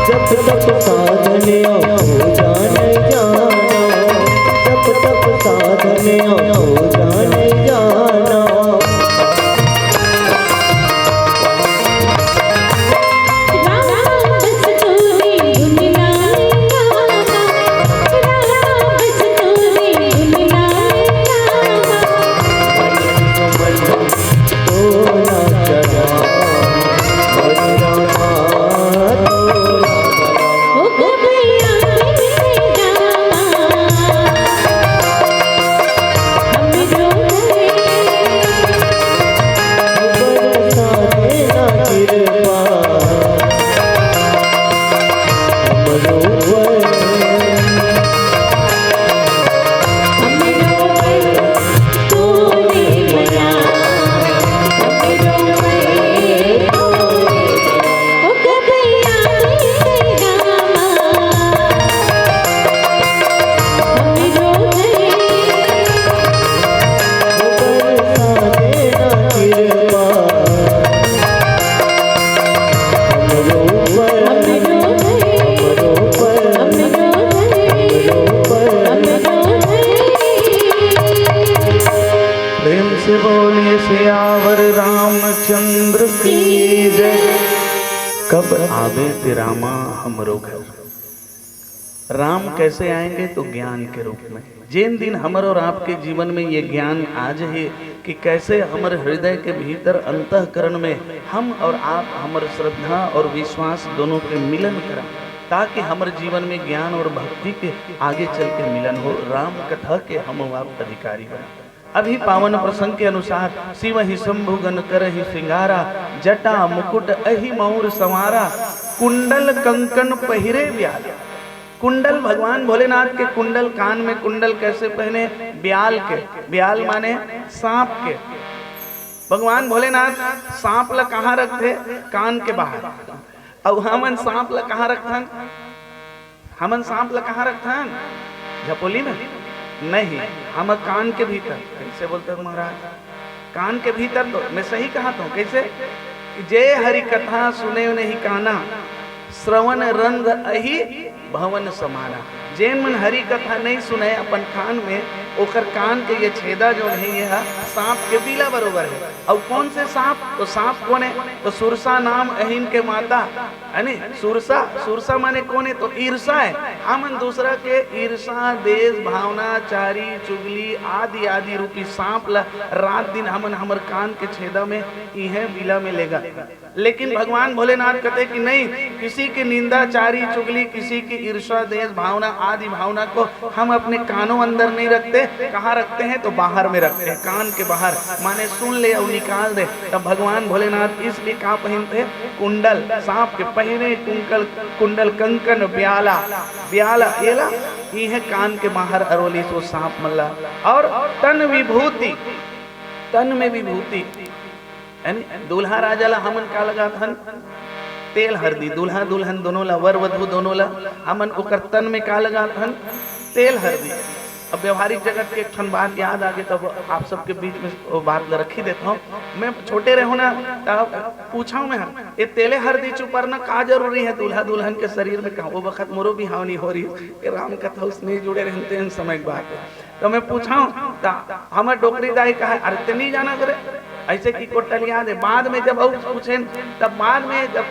जप तप साधन अहो जान जाना, जप तप साधन अहो जान जाना। प्रेम से बोलिए सियावर रामचंद्र की जय। कब आबे ते रामा हमरो घर। राम कैसे आएंगे? तो ज्ञान के रूप में। जेन दिन हमर और आपके जीवन में ये ज्ञान आ जाए कि कैसे हमर हृदय के भीतर, अंतःकरण में हम और आप, हमर श्रद्धा और विश्वास दोनों के मिलन करा, ताकि हमर जीवन में ज्ञान और भक्ति के आगे चल के मिलन हो, राम कथा के हम आप अधिकारी बना। अभी पावन प्रसंग के अनुसार शिव ही शंभु गण करहि सिंगारा, जटा मुकुट अहि मौर संवारा, कुंडल कंकन पहिरे ब्याल। कुंडल, भगवान भोलेनाथ के कुंडल, कान में कुंडल कैसे पहने? ब्याल के। ब्याल माने सांप के। भगवान भोलेनाथ सांप ला कहाँ रखथे? कान के बाहर। अउ हमन सांप ला कहाँ रखथन? हमन सांप ला कहाँ रखथन? झपोली में? नहीं, हम कान के भीतर। कैसे बोलते हो महाराज? कान के भीतर तो मैं सही कहा तो कैसे? जे हरि कथा सुने नहीं काना, श्रवण रंध अहि भवन समाना। जेन मन हरि कथा नहीं सुने अपन कान में, ओकर कान के ये छेदा जो नहीं, ये सांप के बीला बरोबर है। और कौन से सांप? तो सांप कौन है? तो सुरसा नाम अहिन के माता, है नी? सुरसा, सुरसा माने कौन है? तो ईर्षा है। हमन दूसरा के ईर्षा, द्वेष, भावना, चारी, चुगली आदि आदि रूपी सांप ला रात दिन हमन हमर कान के छेदा में इहे बीला में लेगा। लेकिन भगवान भोलेनाथ कहते कि नहीं, किसी की निंदा, चारी, चुगली, किसी की ईर्षा, द्वेष भावना आदि भावना को हम अपने कानों अंदर नहीं रखते। कहाँ रखते हैं? तो बाहर में रखते हैं, कान के बाहर, माने सुन ले और निकाल दे। तब भगवान भोलेनाथ इसलिए का पहनते हैं? कुंडल, सांप के पहिरे कुंकल, कुंडल कंकन ब्याला, ब्याला एला, इहे कान के बाहर अरोली सो सांप मल्ला। और तन विभूति, तन में विभूति, यानी दूल्हा राजा ला हमन का लगाथन? तेल हरदी। दूल्हा दुल्हन दोनों ला, वर वधू दोनों ला हमन ओकर तन में का लगाथन? तेल हरदी। अब व्यवहारिक जगत के एक ठन बात याद आगे, तब आप सबके बीच में वो बात ल रखी देता हूँ। मैं छोटे रहूँ ना, तब पूछा मैं, "ये तेले हरदी चुपरना का जरूरी है दूल्हा दुल्हन के शरीर में?" कहा वो बखत मोरो बिहाव नहीं हो रही, ये राम कथा उसने जुड़े रहते हैं समय की बात है। तो मैं पूछा हूँ, त हमर डोकरी दाई कहा, "अरे ते नहीं जाना करे, ऐसे की कोटलियां दे।" बाद में जब और पूछे, तब बाद में जब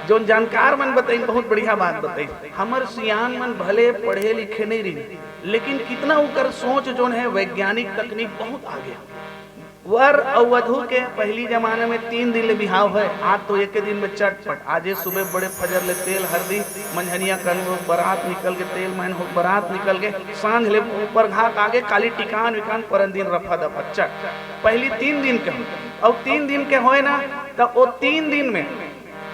जोन जानकार मन बताई, बहुत बढ़िया बात बताई। हमर सियान मन भले पढ़े लिखे नहीं रही, लेकिन कितना उकर सोच जोन है, वैज्ञानिक तकनीक बहुत आगे। वर अउ वधू के पहली जमाना में तीन दिन ले बिहाव है, आज तो एक दिन में चटपट, आजे सुबह बड़े फजर ले तेल हरदी, मंझनिया कन हो बारात निकल के, तेल मैन हो बारात निकल के, सांझ ले ऊपर घात आगे, काली टिकान विकान, परन दिन रफा दफा चट। पहली तीन दिन के हो, अउ तीन दिन के होए ना, तब वो तीन दिन में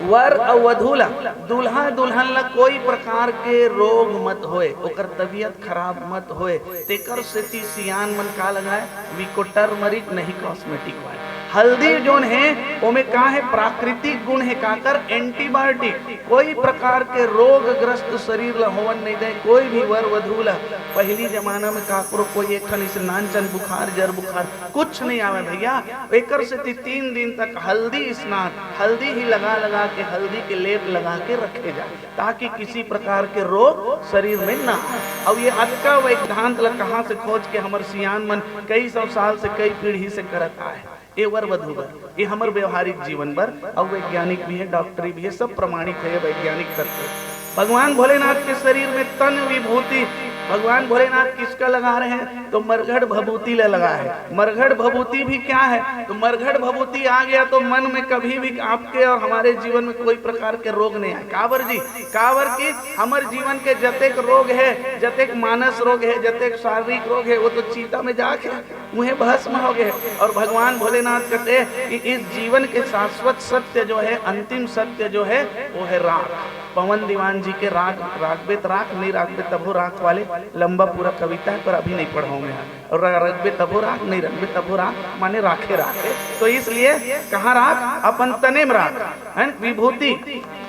वर अउ वधू ला, दूल्हा दुल्हन ला कोई प्रकार के रोग मत होए, ओकर तबीयत खराब मत होए, तेकर सेती सियान मन का लगाए, विको टर्मरिक नहीं कॉस्मेटिक वाले। हल्दी जोन है, ओमे का है, प्राकृतिक गुण है, काकर एंटीबायोटिक, कोई प्रकार के रोगग्रस्त शरीर ला होवन नहीं दे। कोई भी वर वधू ला पहली जमाना में काकरो कोई एक ठन इसे नानचन बुखार, जर बुखार कुछ नहीं आवे भैया। एकर सेती तीन दिन तक हल्दी स्नान, हल्दी ही लगा लगा के, हल्दी के लेप लगा के रखे जाए, ताकि किसी प्रकार के रोग शरीर में ना आए। अब ये अतका वैद्यांत ला कहाँ से खोज के हमर सियान मन कई सौ साल से, कई पीढ़ी से करत आए? ये वर वधू बर, ये हमर व्यवहारिक जीवन बर, अउ वैज्ञानिक भी है, डॉक्टरी भी है, सब प्रमाणित है, वैज्ञानिक तथ्य। भगवान भोलेनाथ के शरीर में तन विभूति, भगवान भोलेनाथ किसका लगा रहे हैं? तो मरघट भभूति ले लगा है। मरघट भभूति भी क्या है? तो मरघट भभूति आ गया तो मन में कभी भी आपके और हमारे जीवन में कोई प्रकार के रोग नहीं आए। काबर जी? काबर कि हमर जीवन के जतेक रोग है, जतेक मानस रोग है, जतेक शारीरिक रोग है, वो तो चीता में जाके उहे भस्म हो गए। और भगवान भोलेनाथ कहते हैं कि इस जीवन के शाश्वत सत्य जो है, अंतिम सत्य जो है, वो है राख। पवन दीवान जी के राग, रागबे त राख, नहीं रागबे तभो राख वाले लंबा पूरा कविता है, पर अभी नहीं पढ़ाऊँ मैं। और रा-, रखबे तभो राख, नहीं रखबे तभो राख, माने राखे राखे। तो इसलिए कहाँ राख? अपन तने में राख, है न? विभूति,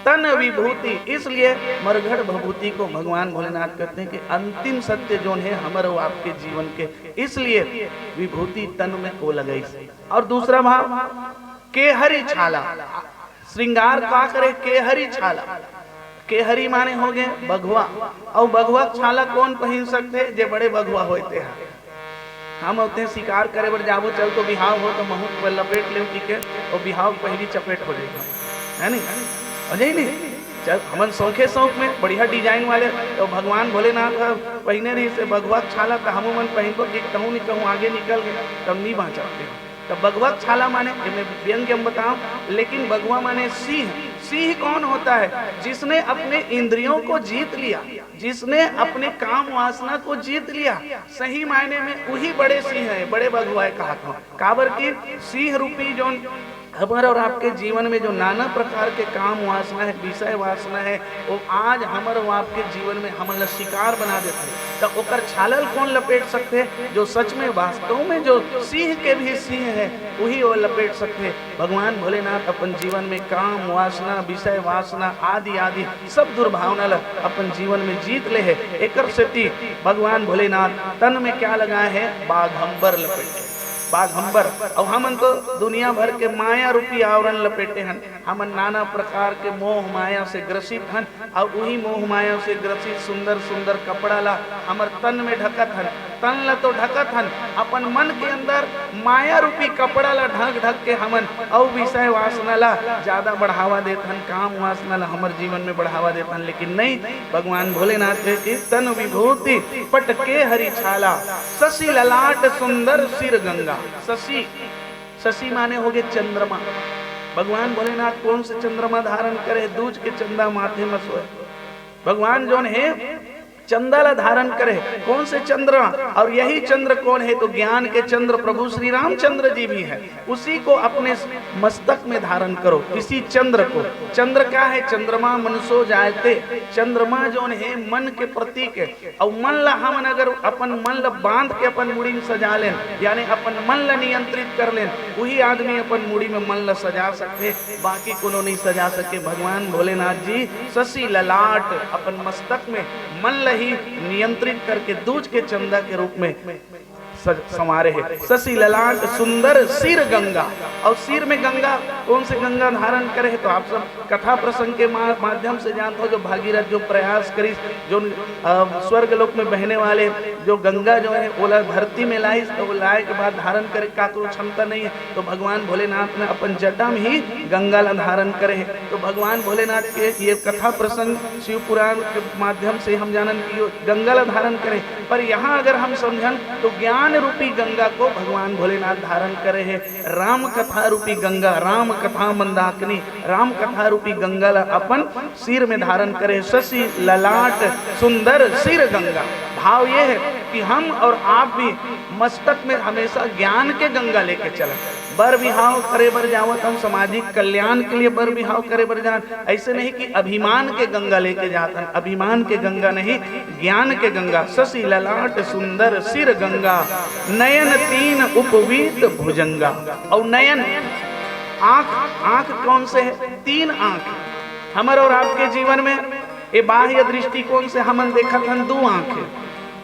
तन विभूति। इसलिए मरघट भभूति को भगवान भोलेनाथ कहते हैं कि अंतिम सत्य जोन है हमर अउ आपके जीवन के, इसलिए विभूति तन में को लगइस। और दूसरा भाव, केहरी छाला। श्रृंगार का करे? केहरी छाला। केहरी माने हो गए बघवा, अउ बघवा के छाला कौन पहिन सकथे? जे बड़े बघवा होए ते हा। हम होते शिकार करे बर जाबो, चल तो बिहाव हो तो महूं ल लपेट लेव, ठीक है, और बिहाव के पहली चपेट हो जाएगा, है नहीं? हो जाए नहीं? चल, हमन शौखे शौक में बढ़िया डिजाइन वाले, तो भगवान भोलेनाथ ह पहिने रहिस हे बघवा के छाला, त हमू मन पहिनबो कि कहूँ नहीं कहूँ आगे निकल गए, तब नहीं बाँचब। तब बघवा के छाला माने, ये मैं व्यंग्य में बताऊं, लेकिन बघवा माने सिंह। सिंह कौन होता है? जिसने अपने इंद्रियों को जीत लिया, जिसने अपने काम वासना को जीत लिया, सही मायने में वही बड़े सिंह है, बड़े बघवा है कहा था। काबर कि सिंह रूपी जोन हमर और आपके जीवन में जो नाना प्रकार के काम वासना है, विषय वासना है, वो आज हमर और आपके जीवन में हमन ला शिकार बना देथे। त ओकर छाला ल कौन लपेट सकथे? जो सच में वास्तव में जो सिंह के भी सिंह है, वही वो लपेट सकथे। भगवान भोलेनाथ अपन जीवन में काम वासना, विषय वासना आदि आदि सब दुर्भावना ला अपन जीवन में जीत ले है। एकर सेती भगवान भोलेनाथ तन में क्या लगाए है? बाघंबर लपेटे, बाघंबर। और हमन तो दुनिया भर के माया रूपी आवरण लपेटे हन। हमन नाना प्रकार के मोह माया से ग्रसित हन, और वही मोह माया से ग्रसित सुंदर सुंदर कपड़ा ला हमर तन में ढकत हन। तन ला तो ढकत हन, अपन मन के अंदर माया रूपी कपड़ा ला ढक ढक के हमन अउ विषय वासना ला ज्यादा बढ़ावा देत हन, काम वासना ला हमर जीवन में बढ़ावा देत हन। लेकिन नहीं, भगवान भोलेनाथ के कि तन विभूति पट केहरी छाला, शशि ललाट सुंदर सिर गंगा। शशि, शशि माने हो गए चंद्रमा। भगवान भोलेनाथ कौन से चंद्रमा धारण करे? दूज के चंदा माथे में सोए। भगवान जोन है चंदा ला धारण करे। कौन से चंद्र? और यही चंद्र कौन है? तो ज्ञान के चंद्र प्रभु श्री रामचंद्र जी भी है। उसी को अपने मस्तक में धारण करो, किसी चंद्र को। चंद्र क्या है? चंद्रमा मनसो जायते। चंद्रमा जोन है मन के प्रतीक है। और मन ला हमन अगर अपन मन ला बांध के अपन मुड़ी में सजा लेन, यानी अपन मन ला नियंत्रित कर लेन, वही आदमी अपन मुड़ी में मन ला सजा सकते, बाकी कोनो नहीं सजा सके। भगवान भोलेनाथ जी शशि ललाट अपन मस्तक में मन ला ही नियंत्रित करके दूज के चंदा के रूप में सज-, संवारे हे। शशि ललाट सुंदर सिर गंगा, और सिर में गंगा, कौन से गंगा धारण करे हे, तो आप सब कथा प्रसंग के मा-, माध्यम से जानत हो, जो भागीरथ जो प्रयास करिस, जो, अ, स्वर्ग लोक में बहने वाले जो गंगा जो हे, ओला धरती में लाइस, तो वो लाए के बाद धारण करे काकरो क्षमता नहीं हे, तो भगवान भोलेनाथ ने अपन जटा में ही गंगा ला धारण करे हे। तो भगवान भोलेनाथ के ये कथा प्रसंग शिव पुराण के माध्यम से हम जानन कि यो गंगा ला धारण करे, पर यहाँ अगर हम समझन तो ज्ञान रूपी गंगा को भगवान भोलेनाथ धारण करे हे। राम कथा रूपी गंगा, राम कथा मंदाकिनी, राम कथा रूपी गंगा ला अपन सिर में धारण करे। शशि ललाट सुंदर सिर गंगा। भाव ये हे कि हम और आप भी मस्तक में हमेशा ज्ञान के गंगा लेके चलन। बर बिहाव करे बर जावत हन, सामाजिक कल्याण के लिए बर बिहाव करे बर जान, ऐसे नहीं कि अभिमान के गंगा लेके जात हन, अभिमान के गंगा नहीं, ज्ञान के गंगा। शशि ललाट सुंदर सिर गंगा, नयन तीन उपवीत भुजंगा। और नयन, आंख, आंख कौन से हे? तीन आंख। हमर और आपके जीवन में ये बाह्य दृष्टिकोण से हमन देखत हन दू आंख हे,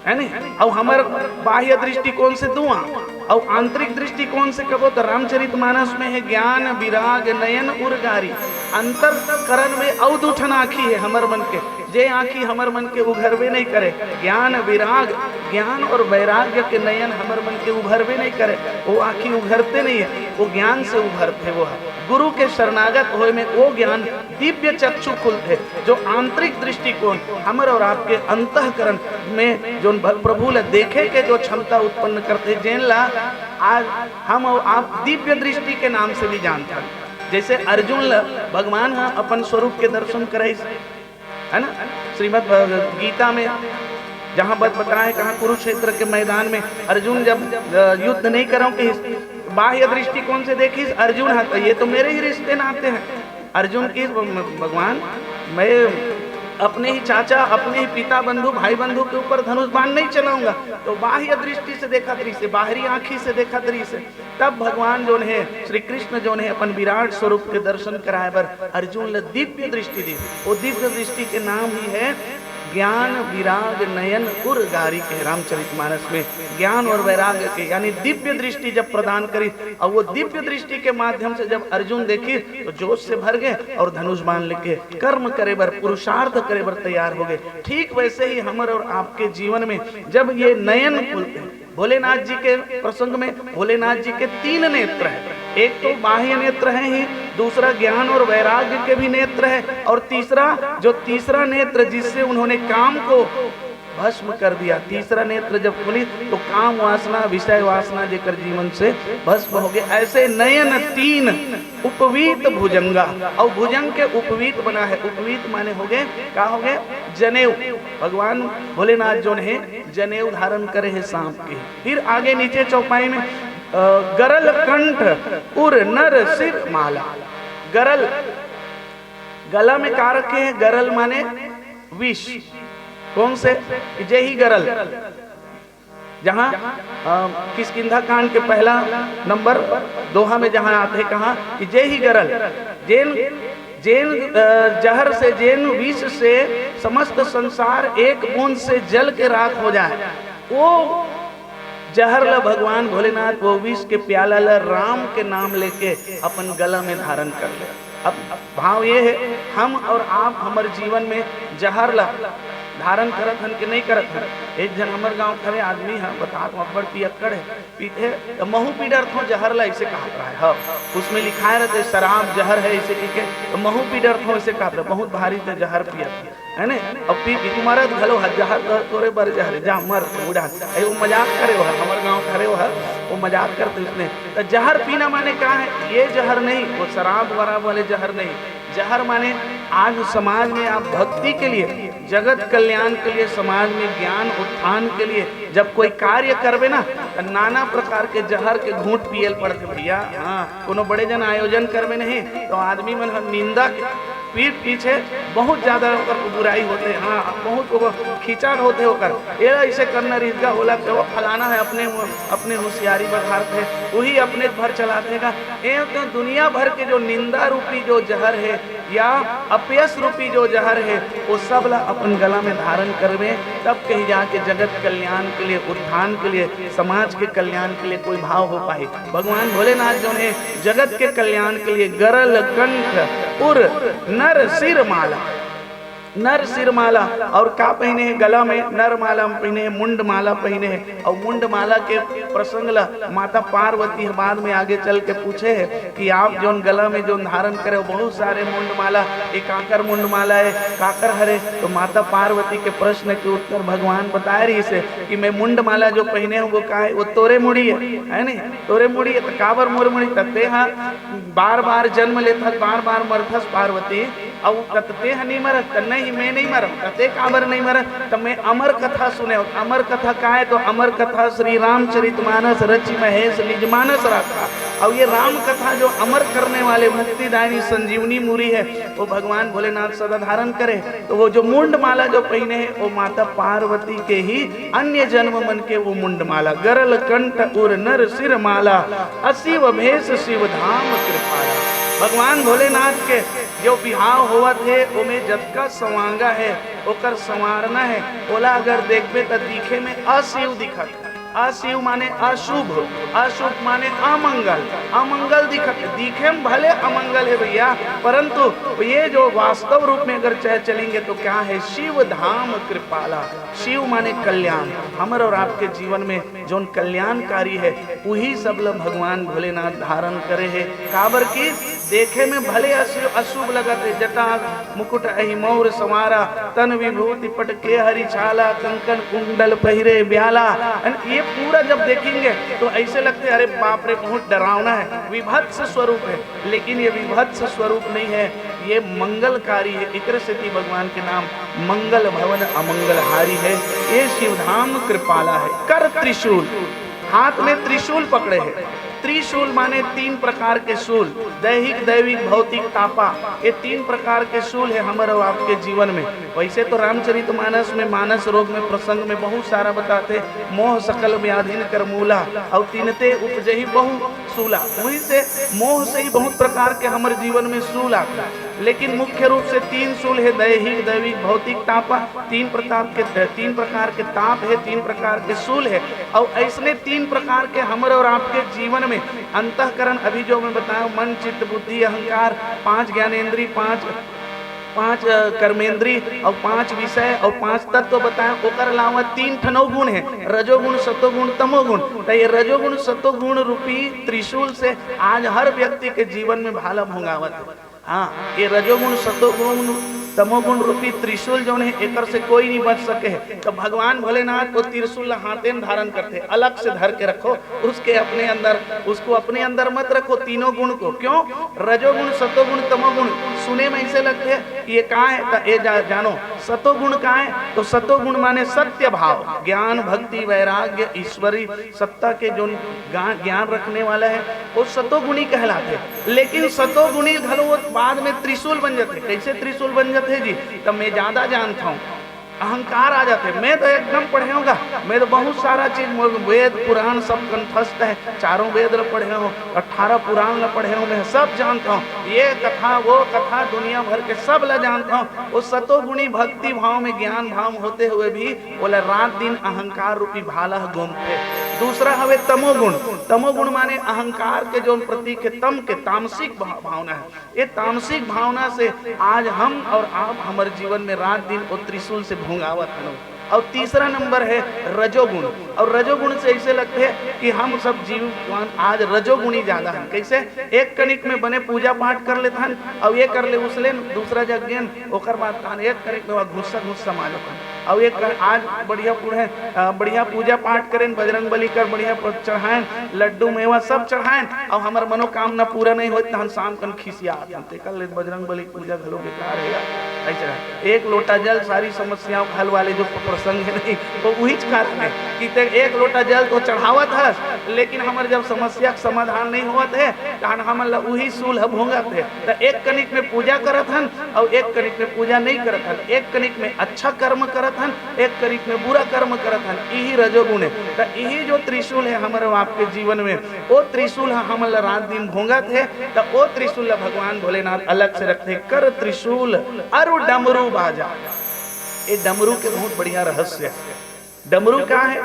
है नी? अउ हमर बाह्य दृष्टिकोण से दू आंख, अउ आंतरिक दृष्टिकोण से कबो तो रामचरित मानस में हे ज्ञान, विराग, नयन, उर, गारी। अंतरकरण में अउ दू ठन आंखी हे हमर मन के, जे आंखी हमर मन के उघरबे नहीं करे। ज्ञान, विराग, ज्ञान और वैराग्य के नयन हमर मन के उघरबे नहीं करे, वो आंखी उघरते नहीं हे, वो ज्ञान से उघरते। वो हे गुरु के शरणागत होए में वो ज्ञान, दिव्य चक्षु खुलथे, जो आंतरिक दृष्टिकोण हमर और आपके अंतःकरण में जो भ-, प्रभु ला देखे के जो क्षमता उत्पन्न करथे, जेन ला आज हम और आप दिव्य दृष्टि के नाम से भी जानथन। जैसे अर्जुन ला भगवान ह अपन स्वरूप के दर्शन कराइस, है ना? श्रीमद् भग-, गीता में जहाँ बत-, बताए, कहाँ कुरुक्षेत्र के मैदान में अर्जुन जब, अ, युद्ध नहीं करव कहिस, बाह्य दृष्टिकोण से देखिस अर्जुन ह, तो ये तो मेरे ही रिश्ते नाते हैं। अर्जुन कहिस, "भ-, भगवान, मैं अपने ही चाचा, अपने ही पिता बंधु, भाई बंधु के ऊपर धनुष बाण नहीं चलाऊंगा।" तो बाह्य दृष्टि से देखत रहिस, बाहरी आंखी से देखत रहिस। तब भगवान जोन हे, श्री कृष्ण जोन हे, अपन विराट स्वरूप के दर्शन कराए बर अर्जुन ल दिव्य दृष्टि दी। वो दिव्य दृष्टि के नाम ही है ज्ञान, विराग, नयन, उर, गारी के। रामचरित मानस में ज्ञान और वैराग के, यानी दिव्य दृष्टि जब प्रदान करी, और वो दिव्य दृष्टि के माध्यम से जब अर्जुन देखी, तो जोश से भर गए और धनुष बाण लेके कर्म करे बर, पुरुषार्थ करे बर तैयार हो गए। ठीक वैसे ही हमर और आपके जीवन में जब ये नयन खुलते हैं, भोलेनाथ जी के प्रसंग में भोलेनाथ जी के तीन नेत्र हैं। एक तो बाह्य नेत्र है ही, दूसरा ज्ञान और वैराग्य के भी नेत्र है, और तीसरा, जो तीसरा नेत्र जिससे उन्होंने काम को भस्म कर दिया, तीसरा नेत्र जब खुली तो काम वासना, विषय वासना जेकर जीवन से भस्म हो गए। ऐसे नयन तीन उपवीत भुजंगा, और भुजंग के उपवीत बना है। उपवीत माने हो गए, का हो गए? जनेऊ। भगवान भोलेनाथ जोन हे, जनेऊ धारण करे हे सांप के। फिर आगे नीचे चौपाई में, अ, गरल कंठ उर नर सिर माला। गरल, गला में का रखे हैं? गरल माने विष। कौन से? जे ही गरल, जहाँ, अ, किष्किंधा कांड के पहला नंबर दोहा में जहाँ आते हैं, कहा कि जे ही गरल, जेन, जेन, अ, जहर से, जेन विष से समस्त संसार एक बूंद से जल के राख हो जाए, वो जहर ला भगवान भोलेनाथ, वो विष के प्याला ला राम के नाम लेके अपन गला में धारण कर ले। अब भाव ये है, हम और आप हमर जीवन में जहर ला धारण करत हन कि नहीं करत हन? एक झन हमर गांव के हरे आदमी ह, बतात हूँ, अब्बड़ पियक्कड़ है, पीथे तो महू पी डरथों जहर ला, ऐसे कहत रहा है। हाँ, उसमें लिखाए रहते शराब जहर है, ऐसे कह के, तो महू पी डरथों, ऐसे कहत रहे, बहुत भारी ते जहर पियत है ने? अब पी, पी मरत घलो ह, जहर तो तोरे बर जहर, जा मर, उड़ा। अरे वो मजाक करे हो, हमर गांव के हरे हो, वो मजाक करते उसने। तो जहर पीना माने का है? ये जहर नहीं, वो शराब वराब वाले जहर नहीं। जहर माने आज समाज में आप भक्ति के लिए, जगत कल्याण के लिए, समाज में ज्ञान उत्थान के लिए जब कोई कार्य करबे ना, तो नाना प्रकार के जहर के घूंट पियल पड़थे भैया। हाँ, कोनो बड़े जन आयोजन करबे नहीं, तो आदमी मन ह निंदा के पीठ पीछे बहुत ज्यादा ओकर बुराई होथे, हाँ, बहुत ओकर खिंचाट होथे ओकर। एला ऐसे करना रिहिस गा, ओला कहो फलाना हे, अपने अपने होशियारी बधारथे, वही अपने भर चलाथे गा। ए तो दुनिया भर के जो निंदा रूपी जो जहर हे या अपयश रूपी जो जहर हे, वो सब ला अपन गला में धारण करबे, तब कहीं जाके जगत कल्याण के लिए, उत्थान के लिए, समाज के कल्याण के लिए कोई भाव हो पाही। भगवान भोलेनाथ जो हे जगत के कल्याण के लिए गरल कंठ उर नर सिर माला, नर सिर माला। और का पहिने हे गला में? नर माला पहिने हे, मुंड माला पहिने हे। और मुंड माला के प्रसंग ला माता पार्वती ह बाद में आगे चल के पूछे हे कि आप जोन गला में जोन धारण करे हो बहुत सारे मुंड माला, ये काकर मुंड माला हे, काकर हरे? तो माता पार्वती के प्रश्न के उत्तर भगवान बताए रहिस हे कि मैं मुंड माला जो पहिने हो वो का हे? वो तोरे मुड़ी हे, है नहीं? तोरे मुड़ी हे, तो काबर मोर मुड़ी? त तेहा बार बार जन्म लेथस, बार बार मरथस पार्वती, अउ कत तेह नहीं मरत, त नहीं, मैं नहीं मरत, त ते काबर नहीं मरत? त मैं अमर कथा सुने हो। अमर कथा का हे? तो अमर कथा श्री रामचरित मानस रचि महेश निज मानस राखा। और ये राम कथा जो अमर करने वाले मुक्तिदायिनी संजीवनी मुरी हे, वो भगवान भोलेनाथ सदा धारण करे। तो वो जो मुंड माला जो पहिने हे, वो माता पार्वती के ही अन्य जन्म मन के वो मुंड माला। गरल कंठ उर नर सिर माला, असिव भेष शिव धाम कृपाला। भगवान भोलेनाथ के जो बिहाव होवत हे, ओमे जतका संवांगा हे, ओकर संवारना हे, ओला अगर देखबे त दिखे में अशिव दिखत। अशिव माने अशुभ, अशुभ माने अमंगल, अमंगल दिखत। दिखे में भले अमंगल हे भैया, परंतु ये जो वास्तव रूप में अगर चले चलेंगे तो क्या हे? शिव धाम कृपाला। शिव माने कल्याण। हमर और आपके जीवन में जोन कल्याणकारी हे, उही सब ल भगवान भोलेनाथ धारण करे हे। काबर कि देखे में भले अशु-, अशुभ लगत हे, जटा मुकुट अहि मौर संवारा, तन विभूति पट के हरि छाला, कंकन कुंडल पहिरे ब्याला। अन ये पूरा जब देखेंगे तो ऐसे लगथे, अरे बाप रे, बहुत डरावना हे, विभत्स स्वरूप हे। लेकिन ये विभत्स स्वरूप नहीं हे, ये मंगलकारी हे। एकरे सेती भगवान के नाम मंगल भवन अमंगलहारी हे। ये शिवधाम कृपाला हे। कर त्रिशूल, हाथ में त्रिशूल पकड़े हे। त्रिशूल माने तीन प्रकार के शूल, दैहिक, दैविक, भौतिक, तापा। ये तीन प्रकार के शूल हे हमर और आपके जीवन में। वैसे तो रामचरित मानस में, मानस रोग में, प्रसंग में बहुत सारा बताथे, मोह सकल व्याधिन कर मूला, और तिनते उपजही बहु सूला। वही से मोह से ही बहुत प्रकार के हमर जीवन में सूल आथे, लेकिन मुख्य रूप से तीन सूल हे, दैहिक, दैविक, भौतिक, तापा। तीन प्रताप के, तीन प्रकार के ताप हे, तीन प्रकार के सूल हे। और ऐसने तीन प्रकार के हमर और आपके जीवन में अंतःकरण, अभी जो मैं बताया, मन, चित्त, बुद्धि, अहंकार, पांच ज्ञानेंद्री, पांच, पांच, अ, कर्मेंद्री और पांच विषय और पांच तत्व बताए। ओकर अलावा तीन ठन अउ गुण हे, रजोगुण, सतोगुण, तमोगुण। त ये रजोगुण, सतोगुण रूपी त्रिशूल से आज हर व्यक्ति के जीवन में भाला भोंगावत हे। हाँ, ये रजोगुण, सतोगुण, तमोगुण रूपी त्रिशूल जोन हे, एकर से कोई नहीं बच सके हे। तो भगवान भोलेनाथ वो त्रिशूल ला हाथे में धारण करथे, अलग से धर के रखो, उसके अपने अंदर, उसको अपने अंदर मत रखो तीनों गुण को। क्यों? रजोगुण, सतोगुण, तमोगुण सुने में ऐसे लगथे कि ये का हे, त ये जा, जानो सतोगुण का हे। तो सतोगुण माने सत्य भाव, ज्ञान, भक्ति, वैराग्य, ईश्वरी सत्ता के जोन गा-, ज्ञान रखने वाला हे, वो सतोगुणी कहलाथे। लेकिन सतोगुणी घलो वो बाद में त्रिशूल बन जाथे। कैसे त्रिशूल बन जाथे जी? त मैं ज्यादा जानत हूँ, अहंकार आ जाथे। मैं तो एकदम पढ़े हूँ गा, मैं तो बहुत सारा चीज, मोर वेद पुराण सब कंठस्थ हे, चारों वेद ल पढ़े हूँ, अठारह पुराण ल पढ़े हूँ, मैं सब जानत हूँ, ये कथा वो कथा दुनिया भर के सब ल जानत हूँ। वो सतोगुणी भक्ति भाव में, ज्ञान भाव में होते हुए भी ओला रात दिन अहंकार रूपी भाला ह गोमथे। दूसरा हवे तमोगुण। तमोगुण माने अहंकार के जोन प्रतीक हे, तम के, तामसिक भा-, भावना हे। ये तामसिक भावना से आज हम और आप हमर जीवन में रात दिन वो त्रिशूल से भोंगावत हन। और तीसरा नंबर हे रजोगुण। और रजोगुण से ऐसे लगथे कि हम सब जीवन आज रजोगुणी ज्यादा हन। कैसे? एक कनिक में बने पूजा पाठ कर लेथन, और ये कर ले, उस ले दूसरा जग गेन, ओकर बाद कान एक कनिक में वहाँ घुस्सा घुस्सा मार लेथन। और ये कर, आज बढ़िया पूरे, अ, बढ़िया पूजा पाठ करेन, बजरंग बली कर बढ़िया प-, चढ़ाएन, लड्डू मेवा सब चढ़ाएन, और हमर मनोकामना पूरा नहीं होत, तहन शाम कन खिसिया आथन। तेकर ले बजरंग बली पूजा घलो बेकार हे यार। ऐसे एक लोटा जल सारी समस्याओं का हल वाले जो प्रसंग है नहीं, वो उहीच कारण है कि ते एक लोटा जल तो चढ़ावत हस, लेकिन हमर जब समस्या के समाधान नहीं होवत है, तहन हमन ला उही सूल ह भोंगत है। त एक कनिक में पूजा करत हन और एक कनिक में पूजा नहीं करत हन, एक कनिक में अच्छा कर्म करत हन, एक कनिक में बुरा कर्म करत हन, इही रजोगुण है। त इही जो त्रिशूल है हमर आपके जीवन में, ओ त्रिशूल ह हमन ला रात दिन भोंगत है, त ओ त्रिशूल ला भगवान भोलेनाथ अलग से रखते। कर त्रिशूल अरु डमरू बाजा। ये डमरू के बहुत बढ़िया रहस्य है। डमरू का है?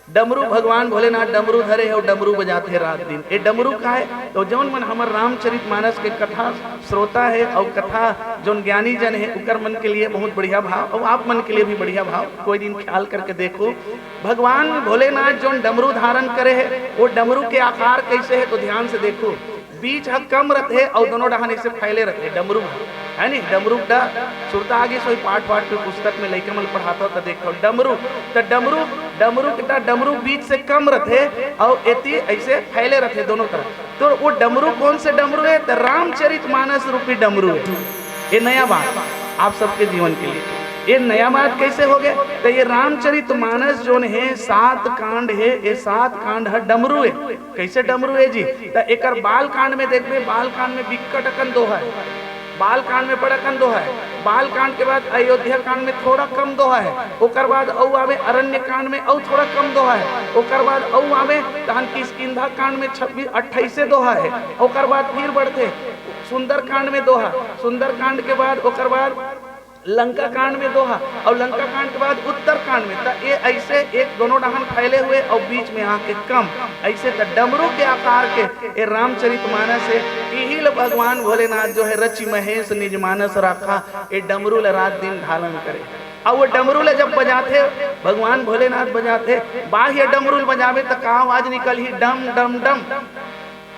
डमरू, भगवान भोलेनाथ डमरू धरे है और डमरू बजाते हैं रात दिन। ये डमरू का है? तो जौन मन हमर रामचरित मानस के कथा श्रोता है और कथा जौन ज्ञानी जन है, उकर मन के लिए बहुत बढ़िया भाव और आप मन के लिए भी बढ़िया भाव। कोई दिन ख्याल करके देखो, भगवान भोलेनाथ जौन डमरू धारण करे है, वो डमरू के आकार कैसे है, तो ध्यान से देखो। बीच ह कम रथे और दोनों डहान ऐसे फैले रथे डमरू ह, है नी? डमरू का सुरता आगे सोई पाठ वाठ में पुस्तक में लइका मन पढ़ाता त देखो डमरू, त डमरू, डमरू के त डमरू बीच से कम रथे और एती ऐसे फैले रथे दोनों तरफ। तो वो डमरू कौन से डमरू है? त रामचरित मानस रूपी डमरू है। ये नया बात आप सबके जीवन के लिए। ये नया बात कैसे हो गया? तो ये रामचरित मानस जोन है, सात कांड है, ये सात कांड ह डमरू है। कैसे डमरू है जी? त एकर बाल कांड में देखबे, बाल कांड में बिक्कट अकन दोहा है, बाल कांड में बड़ अकन दोहा है। बाल कांड के बाद अयोध्या कांड में थोड़ा कम दोहा है, ओकर बाद अउ आवे अरण्य कांड में अउ थोड़ा कम दोहा है, ओकर बाद अउ आवे तहन किष्किंधा कांड में छब्बीस अट्ठाईसे दोहा है, ओकर बाद फिर बढ़ते सुंदर कांड में दोहा, सुंदर कांड के बाद ओकर बाद लंका कांड में दोहा और लंका कांड के बाद उत्तर कांड में। त ये ऐसे एक दोनों डहान फैले हुए और बीच में आके कम, ऐसे त डमरू के आकार के ये रामचरित मानस है। इही ल भगवान भोलेनाथ जो है रचि महेश निज मानस राखा, ये डमरू ल रात दिन धारण करे। और वो डमरू ल जब बजाथे, भगवान भोलेनाथ बजाथे, बाह्य डमरू ल बजावे त का आवाज निकलही? डम डम डम।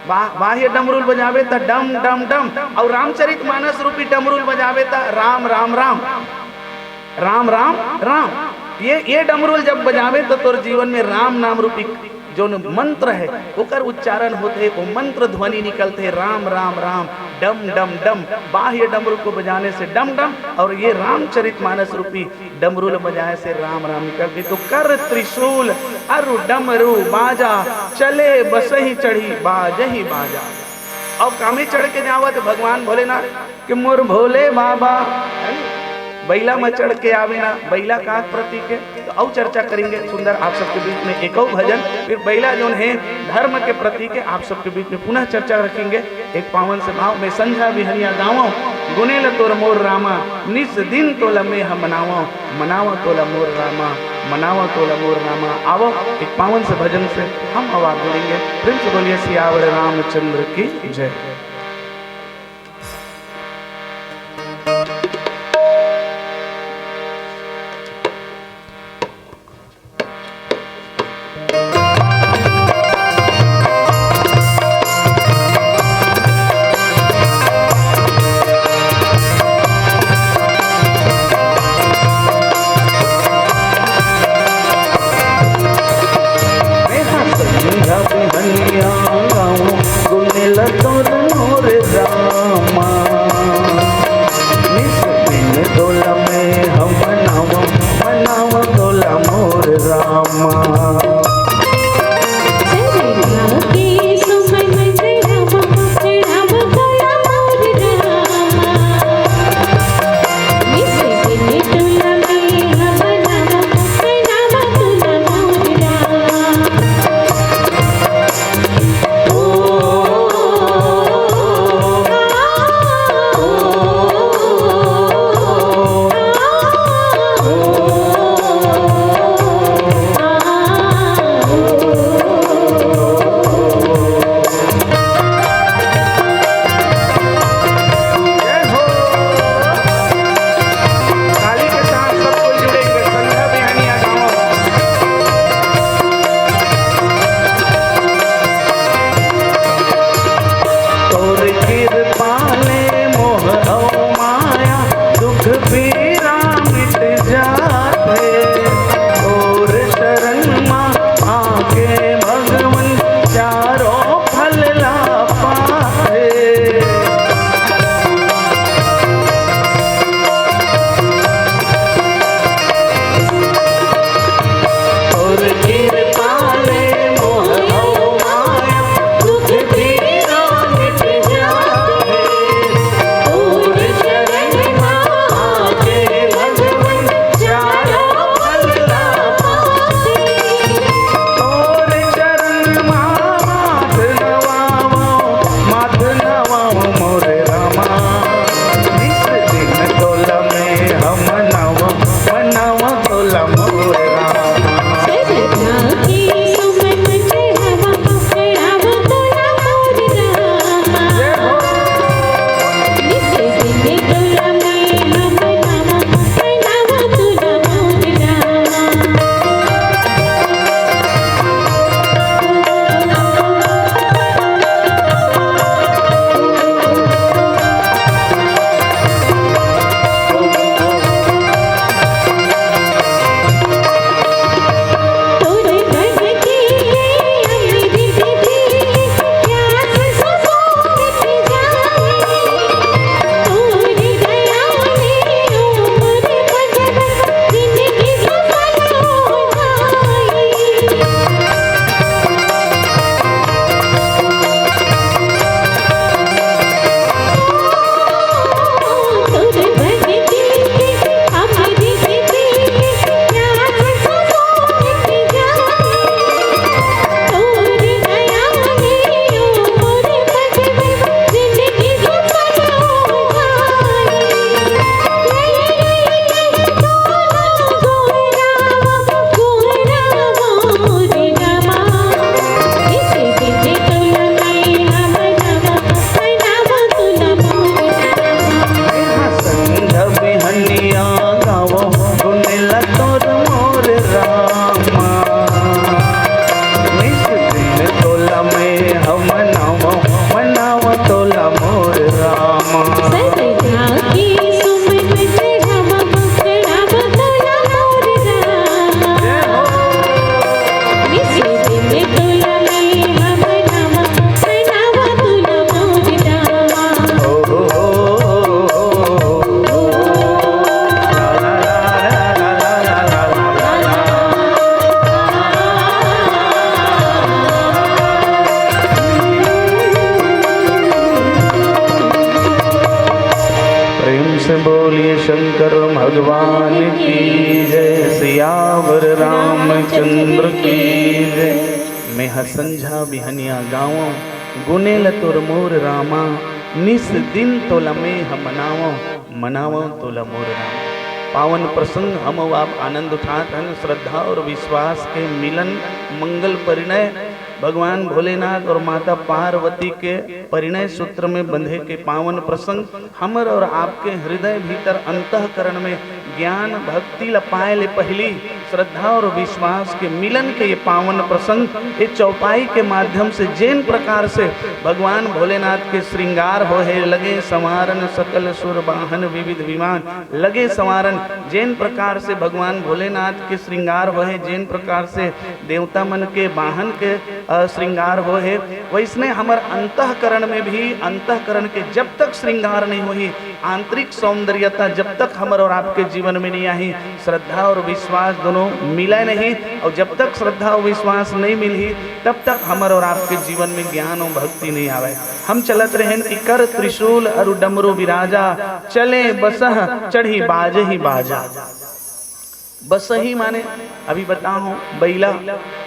बा-, बाह्य डमरूल बजावे त डम डम डम, और रामचरित मानस रूपी डमरूल बजावे त राम राम राम, राम राम राम। ये ये डमरूल जब बजावे त तोर जीवन में राम नाम रूपी जो मंत्र है ओकर उच्चारण होते, वो मंत्र ध्वनि निकलते, राम राम राम, डम डम डम। बाह्य डमरू को बजाने से डम डम, और ये रामचरित मानस रूपी डमरू ल बजाए से राम राम निकलते। तो कर त्रिशूल अरु डमरू बाजा, चले बसही चढ़ी बाजही बाजा। और कामे चढ़ के जावत भगवान भोलेनाथ के मोर भोले बाबा, है नी? बैला में चढ़ के आवे ना, बैला का प्रतीक है। तो और चर्चा करेंगे सुंदर आप सबके बीच में एक और भजन, फिर बैला जोन है धर्म के प्रतीक है, आप सबके बीच में पुनः चर्चा रखेंगे। एक पावन से भाव में संझा बिहनिया गावो, गुनेल तोर मोर रामा, निस दिन तोला मेंह मनावंव, मनावंव तोला मोर रामा, मनावंव तोला मोर रामा। आवो, एक पावन से भजन से हम अउ आप जुड़ेंगे। प्रेम से बोलिए सियावर रामचंद्र की जय। मेंहा संझा बिहनिया गावंव, गुनेल तोर शंकर भगवान की जय, सियावर रामचंद्र की जय। मेंह संझा बिहनिया गावों, गुनेल तोर मोर रामा, निस दिन तोला मेंह मनावों, मनावों तोला मोर रामा। पावन प्रसंग हम अउ आप आनंद उठात हन, श्रद्धा और विश्वास के मिलन, मंगल परिणय, भगवान भोलेनाथ और माता पार्वती के परिणय सूत्र में बंधे के पावन प्रसंग। हमर और आपके हृदय भीतर अंतःकरण में ज्ञान भक्ति ल पाए ले पहिली श्रद्धा और विश्वास के मिलन के ये पावन प्रसंग, ये चौपाई के माध्यम से जेन प्रकार से भगवान भोलेनाथ के श्रृंगार होहे, लगे संवारन सकल सुर वाहन विविध विमान, लगे संवारन, जेन प्रकार से भगवान भोलेनाथ के श्रृंगार होहे, जेन प्रकार से देवता मन के वाहन के अ, श्रृंगार होहे, वैसने हमर अंतःकरण में भी, अंतःकरण के जब तक श्रृंगार नहीं होही, आंतरिक सौंदर्यता जब तक हमर और आपके जीवन में नहीं आही, श्रद्धा और विश्वास दोनों मिले नहीं, और जब तक श्रद्धा और विश्वास नहीं मिलही, तब तक हमर और आपके जीवन में ज्ञान और भक्ति नहीं आवे। हम चलत रहेन कि कर त्रिशूल अरु डमरू विराजा, चले बसह चढ़ी बाजही बाजा। बसही माने, अभी बताहूँ, बइला।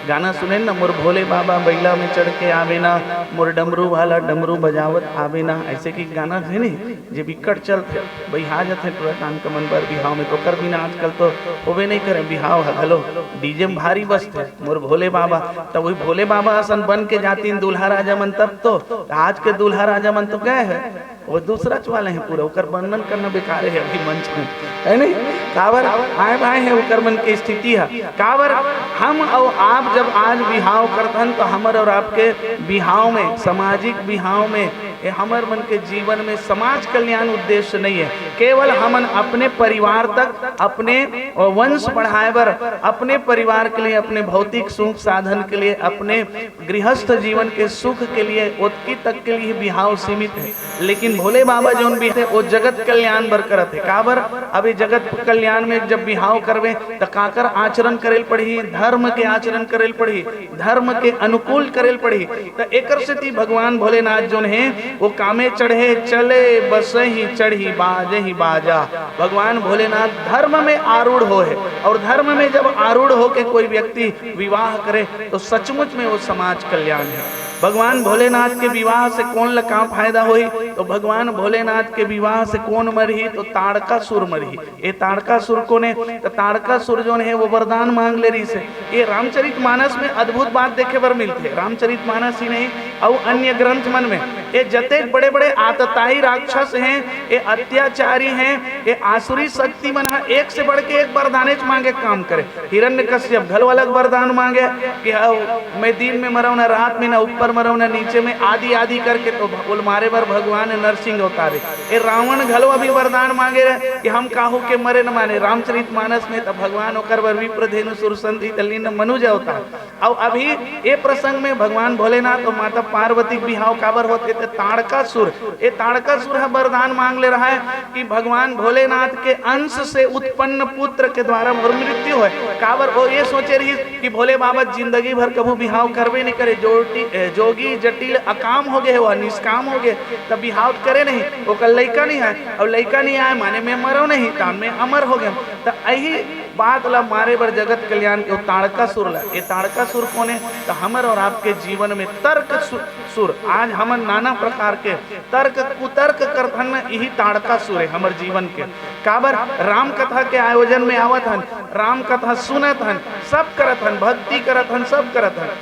गाना सुनेन ना, मोर भोले बाबा बइला में चढ़ के आवे ना, मोर डमरू वाला डमरू बजावत आवे ना, ऐसे कि गाना है नहीं, जे बिकट चलथे, बइहा जथे टुरा कान कमन बर बिहाव में, तो ओकर बिना आजकल तो होबे नहीं करे, बिहाव ह घलो डीजे में भारी बजथे, मोर भोले बाबा। त वही भोले बाबा असन बन के जातिन दूल्हा राजा मन तब तो, आज के दूल्हा राजा मन तो गए हैं, वो दूसरा च वाले हैं पूरा, ओकर वर्णन करना बेकार है अभी मंच में, है नहीं? काबर आए भाए हैं ओकर मन के स्थिति है, काबर हम और आप जब आज बिहाव करत हन तो हमर और आपके बिहाव में, सामाजिक बिहाव में, ये हमर मन के जीवन में समाज कल्याण उद्देश्य नहीं है। केवल हमन अपने परिवार तक, अपने वंश बढ़ाए बर, अपने परिवार के लिए, अपने भौतिक सुख साधन के लिए, अपने गृहस्थ जीवन के सुख के लिए, ओतकी तक के लिए बिहाव सीमित है। लेकिन भोले बाबा जौन भी है, वो जगत कल्याण बर करत है। काबर? अभी जगत कल्याण में जब बिहाव करबे, त काकर आचरण करेल पड़ही? धर्म के आचरण करेल पड़ही, धर्म के अनुकूल करेल पड़ही। त एकर सेती भगवान भोलेनाथ जौन है, वो कामे चढ़े चले, बसही चढ़ी बाजही बाजा। भगवान भोलेनाथ धर्म में आरूढ़ हो है, और धर्म में जब आरूढ़ होके कोई व्यक्ति विवाह करे, तो सचमुच में वो समाज कल्याण है। भगवान भोलेनाथ के विवाह से कोन ल का फायदा होही? तो भगवान भोलेनाथ के विवाह से कोन मरही? तो ताड़कासुर मरही। ये ताड़कासुर कोन है? तो ताड़कासुर जौन है, वो वरदान मांग ले रहिस है। ये रामचरित मानस में अद्भुत बात देखे बर मिलथे। रामचरित मानस ही नहीं, अउ अन्य ग्रंथ मन में ये जतेक बड़े-बड़े आतताई राक्षस हैं, ये अत्याचारी हैं, ये आसुरी शक्ति मन ह एक से बढ़ के एक वरदानेच मांगे काम करे। हिरण्यकश्यप घलो अलग वरदान मांगे कि हव, मैं दिन में मरव ना, रात में ना, ऊपर मरव ना, नीचे में, आदि आदि करके तो भ-, ओल मारे बर भगवान नरसिंह अवतारे। ए रावण घलो अभी वरदान मांगे रहे कि हम काहू के मरे न माने। रामचरित मानस में त भगवान ओकर बर विप्रधेनु सुरसंधि त लीन मनुज अवतार। अउ अभी ए प्रसंग में भगवान भोलेनाथ अउ माता पार्वती के बिहाव काबर होथे, त ताड़कासुर, ए ताड़कासुर ह वरदान मांग ले रहा है कि भगवान भोलेनाथ के अंश से उत्पन्न पुत्र के द्वारा मोर मृत्यु होय। काबर ओ ये सोचे रहिस कि भोले बाबा जिंदगी भर कभू बिहाव करबे नहीं करे, जोटी-, ए, जोगी जटिल अकाम हो गए, वो निष्काम हो गए, तब बिहाव करे नहीं, ओकर लइका नहीं है, और लइका नहीं आए माने मैं मरो नहीं, तान मैं अमर हो गया। त यही बात ला मारे बर जगत कल्याण के ओ ताड़कासुर ला, ये ताड़कासुर कोन है? त हमर और आपके जीवन में तर्क सु-, सुर, आज हमन नाना प्रकार के तर्क कुतर्क करथन न, यही ताड़कासुर है हमर जीवन के। काबर? राम कथा के आयोजन में आवत हन, राम कथा सुनत हन, सब करत हन, भक्ति करत हन, सब करत हन,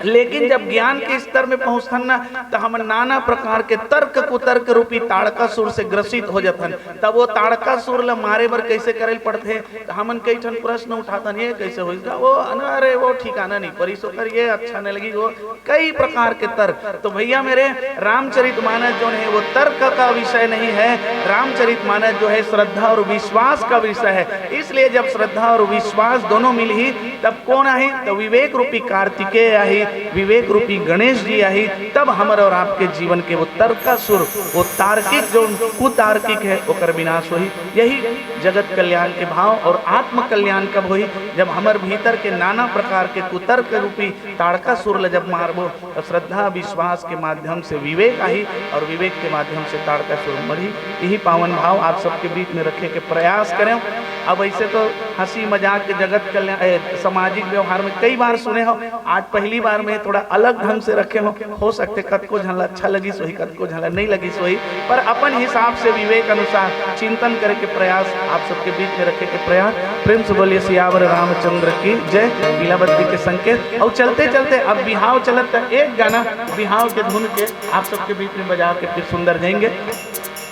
लेकिन जब ज्ञान के स्तर में पहुंचथन ना, त हमन नाना प्रकार के तर्क कुतर्क रूपी ताड़कासुर से ग्रसित हो जथन। तब वो ताड़कासुर ल मारे बर कैसे करे ल पड़थे? त हमन कई ठन प्रश्न उठाथन, ये कैसे होइस गा? वो अना, अरे वो ठिकाना नहीं परिस, ओकर ये अच्छा नहीं लगी, वो कई प्रकार के तर्क। तो भैया मेरे, रामचरित मानस जो है वो तर्क का विषय नहीं है। रामचरित मानस जो है श्रद्धा और विश्वास का विषय है। इसलिए जब श्रद्धा और विश्वास दोनों मिलही, तब कोन आही? त विवेक रूपी कार्तिकेय आही, विवेक रूपी गणेश जी आही, तब हमर और आपके जीवन के वो तर्कासुर वो तार्किक, जो कुतार्किक है, ओकर विनाश होही। यही जगत कल्याण के भाव और आत्म कल्याण कब होही? जब हमर भीतर के नाना प्रकार के कुतर्क रूपी ताड़कासुर ल जब मारबो, तो श्रद्धा विश्वास के माध्यम से विवेक आही और विवेक के माध्यम से ताड़कासुर मरही। यही पावन भाव आप सबके बीच में रखे के प्रयास करें। अब ऐसे तो हंसी मजाक के जगत कल्याण, ए, सामाजिक व्यवहार में कई बार सुने हो, आज पहली बार मैं थोड़ा अलग ढंग से रखे हो। हो सकथे कतको झन ला अच्छा लगिस होही, कतको झन ला नहीं लगिस होही, पर अपन हिसाब से विवेक अनुसार चिंतन करे के प्रयास, आप सबके बीच में रखे के प्रयास। प्रेम से बोलिए सियावर रामचंद्र की जय। पीला बत्ती के संकेत। और चलते चलते अब बिहाव चलत, त एक गाना बिहाव के धुन के आप सबके बीच में बजा के फिर सुंदर जाएंगे।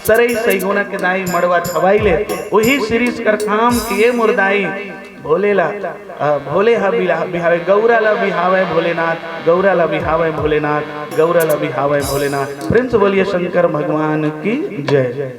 सरई सईगोना के दाई मड़वा छवाई ले, वही सिरीस कर काम किए मोर दाई। भोले ला, अ, भोले हा बिला-, बिहावे, गौरा ला बिहावे भोलेनाथ, गौरा ला बिहावे भोलेनाथ, गौरा ला बिहावे भोलेनाथ। प्रेम से बोलिए शंकर भगवान की जय।